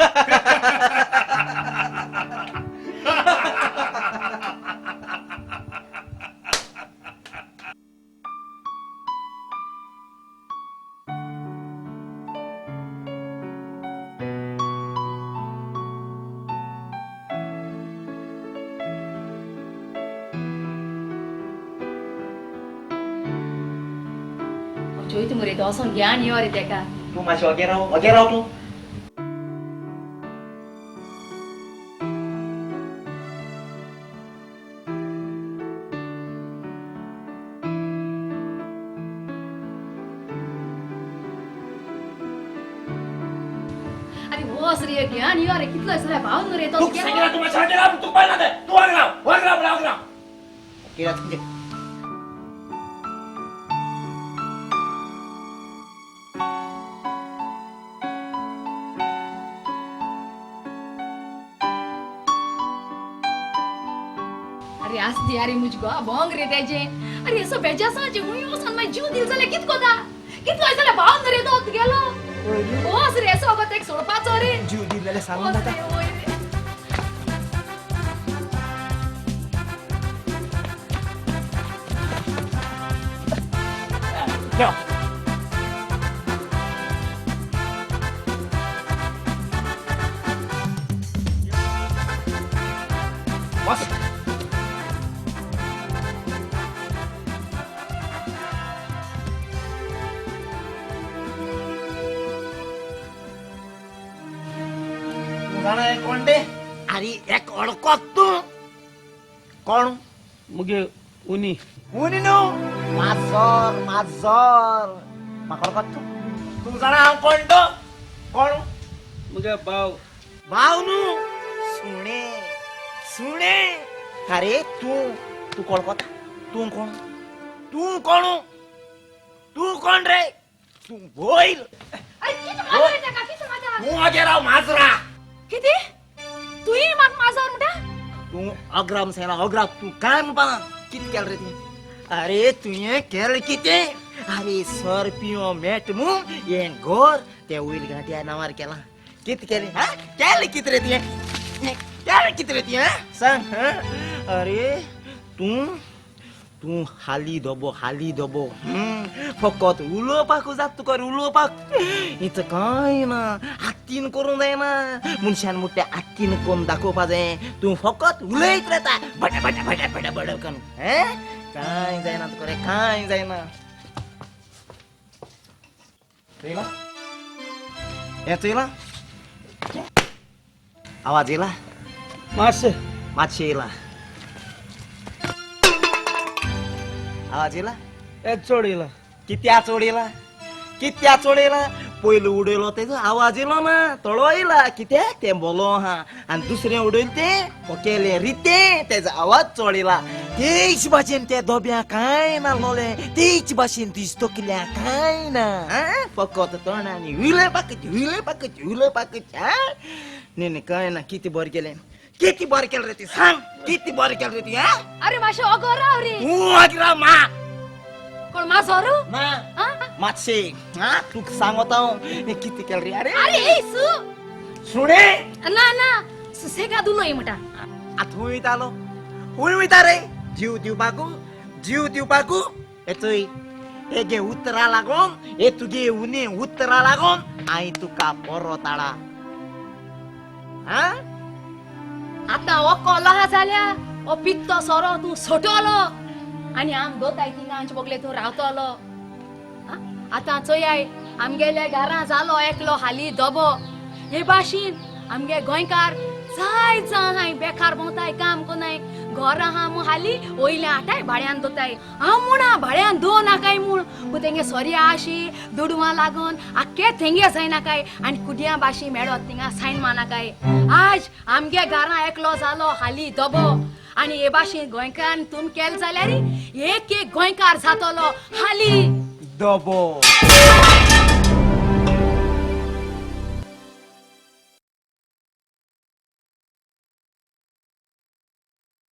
Speaker 1: चोय तूं मरे तो असो ज्ञान यो रे तेका.
Speaker 2: तूं मातशें वगेर राव, वगेर राव तूं.
Speaker 1: अरे वस रे ज्ञान यो रे कितलो आसलो भाव न्हू रे तो.
Speaker 2: तूं सांगिला तूं मातशें वगेर राव, तूं पळयना तें. तूं वगेर राव, वगेर राव, वगेर राव. कित्याक तुजें?
Speaker 1: अरे आसदी अरे मुझको बोंग रे तेजे. अरे असो बेजा साचे हुई वसन माय जीव दिल जाल्यार कितको दा कितलो जाल्यार भाव न्हू रे तो गेलो. वस रे असो गो तेक सोडपाचो रे.
Speaker 2: जीव दिल जाल्यार सांगून जाता. यो बस. कोण ते? अरे एक अडकोत तूं. कोण?
Speaker 4: मुगे उनी.
Speaker 2: उनी न्हू, माजर माजर. म्हाका अडकोत तूं. तूं जाणा हांव कोण तो? कोण?
Speaker 4: मुगे भाव.
Speaker 2: भाव न्हू, सुणे सुणे. अरे तूं तूं कोण? तूं कोण? तूं कोण? तूं कोण रे? तूं वयर. तूं अगे राव माजरा.
Speaker 1: किती तुई म्हाका माजर म्हणटा?
Speaker 2: तूं अग्राम सांगला अग्राम. तूं काय म्हणपा कितें केलें रे तुवें? अरे तुवें केलें कितें? अरे सर पियो मेट मू हें घर तें वयर घांट्या नांवार केलां. कितें केलें? हा केलें कितें रे तुवें? केलें कितें रे तुवें सांग. अरे तूं तूं हाली दोबो हाली दोबो. फकत उलोवपाक जाता तुका उलोवपाक. हिच कांय ना आत्तीन करूंक जायना. मनशान म्हणटा आत्तीन करून दाखोवपा जाय. तूं फकत उलयत रावता बड बड बड बड बड करून. हें कांय जायना तुका रे, कांय जायना. चोयला हें चोयला आवाज येयला?
Speaker 4: मातशें
Speaker 2: मातशें येयला. आवाज येयला?
Speaker 4: चड येयला.
Speaker 2: कित्या चड येयला? कित्या चड येयला? पयलो उडयलो तेजो आवाज येयलो ना, थोडो येयला. कित्याक तें बोलो आहा. आनी दुसरें उडयलें तें पोकेलें रितें, तेजो आवाज चड येयला. तेच भाशेन ते दोब्या कांय नासलोलें, तेच भाशेन तुजी तकल्या कांय ना. फकत तोंडांनी उलोवपाकच उलोवपाकच उलोवपाकच. न्ही न्ही कांय ना. कितें बरें केलें, कितें बरें केलें रे ती सांग, कितें बरें केलें रे ती?
Speaker 1: अरे मातशें ओगो राव रे.
Speaker 2: तूं ओगी राव. मा
Speaker 1: कोण माजोर?
Speaker 2: ना मातशें. हा तुका सांगता हांव कितें केलें रे. अरे
Speaker 1: अरे सु
Speaker 2: सुणे
Speaker 1: ना ना सुसेगाद उलोय म्हणटा.
Speaker 2: आतां खंय वयतालो? खंय वयता रे? जीव दिवपाकू, जीव दिवपाकू. हे चोय हेगे उतरां लागून, हे तुगे उणे उतरां लागून हांवें तुका बरो ताळा. हा
Speaker 1: आतां हो कोलो आहा जाल्यार हो पित्तो सोरो तूं सोटलो आनी आम दोताय थिंगा आमचे बगले तूं रावतलो. आतां चोयाय आमगेल्या घरां जालो एकलो हाली दोबो. हे भाशेन आमगे गोंयकार जाय जाय बेकार भोंवताय, काम कोनाय, घर आहा म्हूण हाली वयल्या हाटाय भाड्यान दोताय. हांव म्हणा भाड्यान दो नाकाय म्हूण, पूण तेंगे सोरया आशी दुडवां लागून आख्खे थेंगे जायनाकाय आनी कुडयां भाशी मेळत थिंगा सायन मानाकाय. आज आमगे घरां एकलो जालो हाली दोबो आनी हे भाशेन गोंयकारान तुम केलें जाल्यार एक एक गोंयकार जातलो हाली
Speaker 2: दोबो.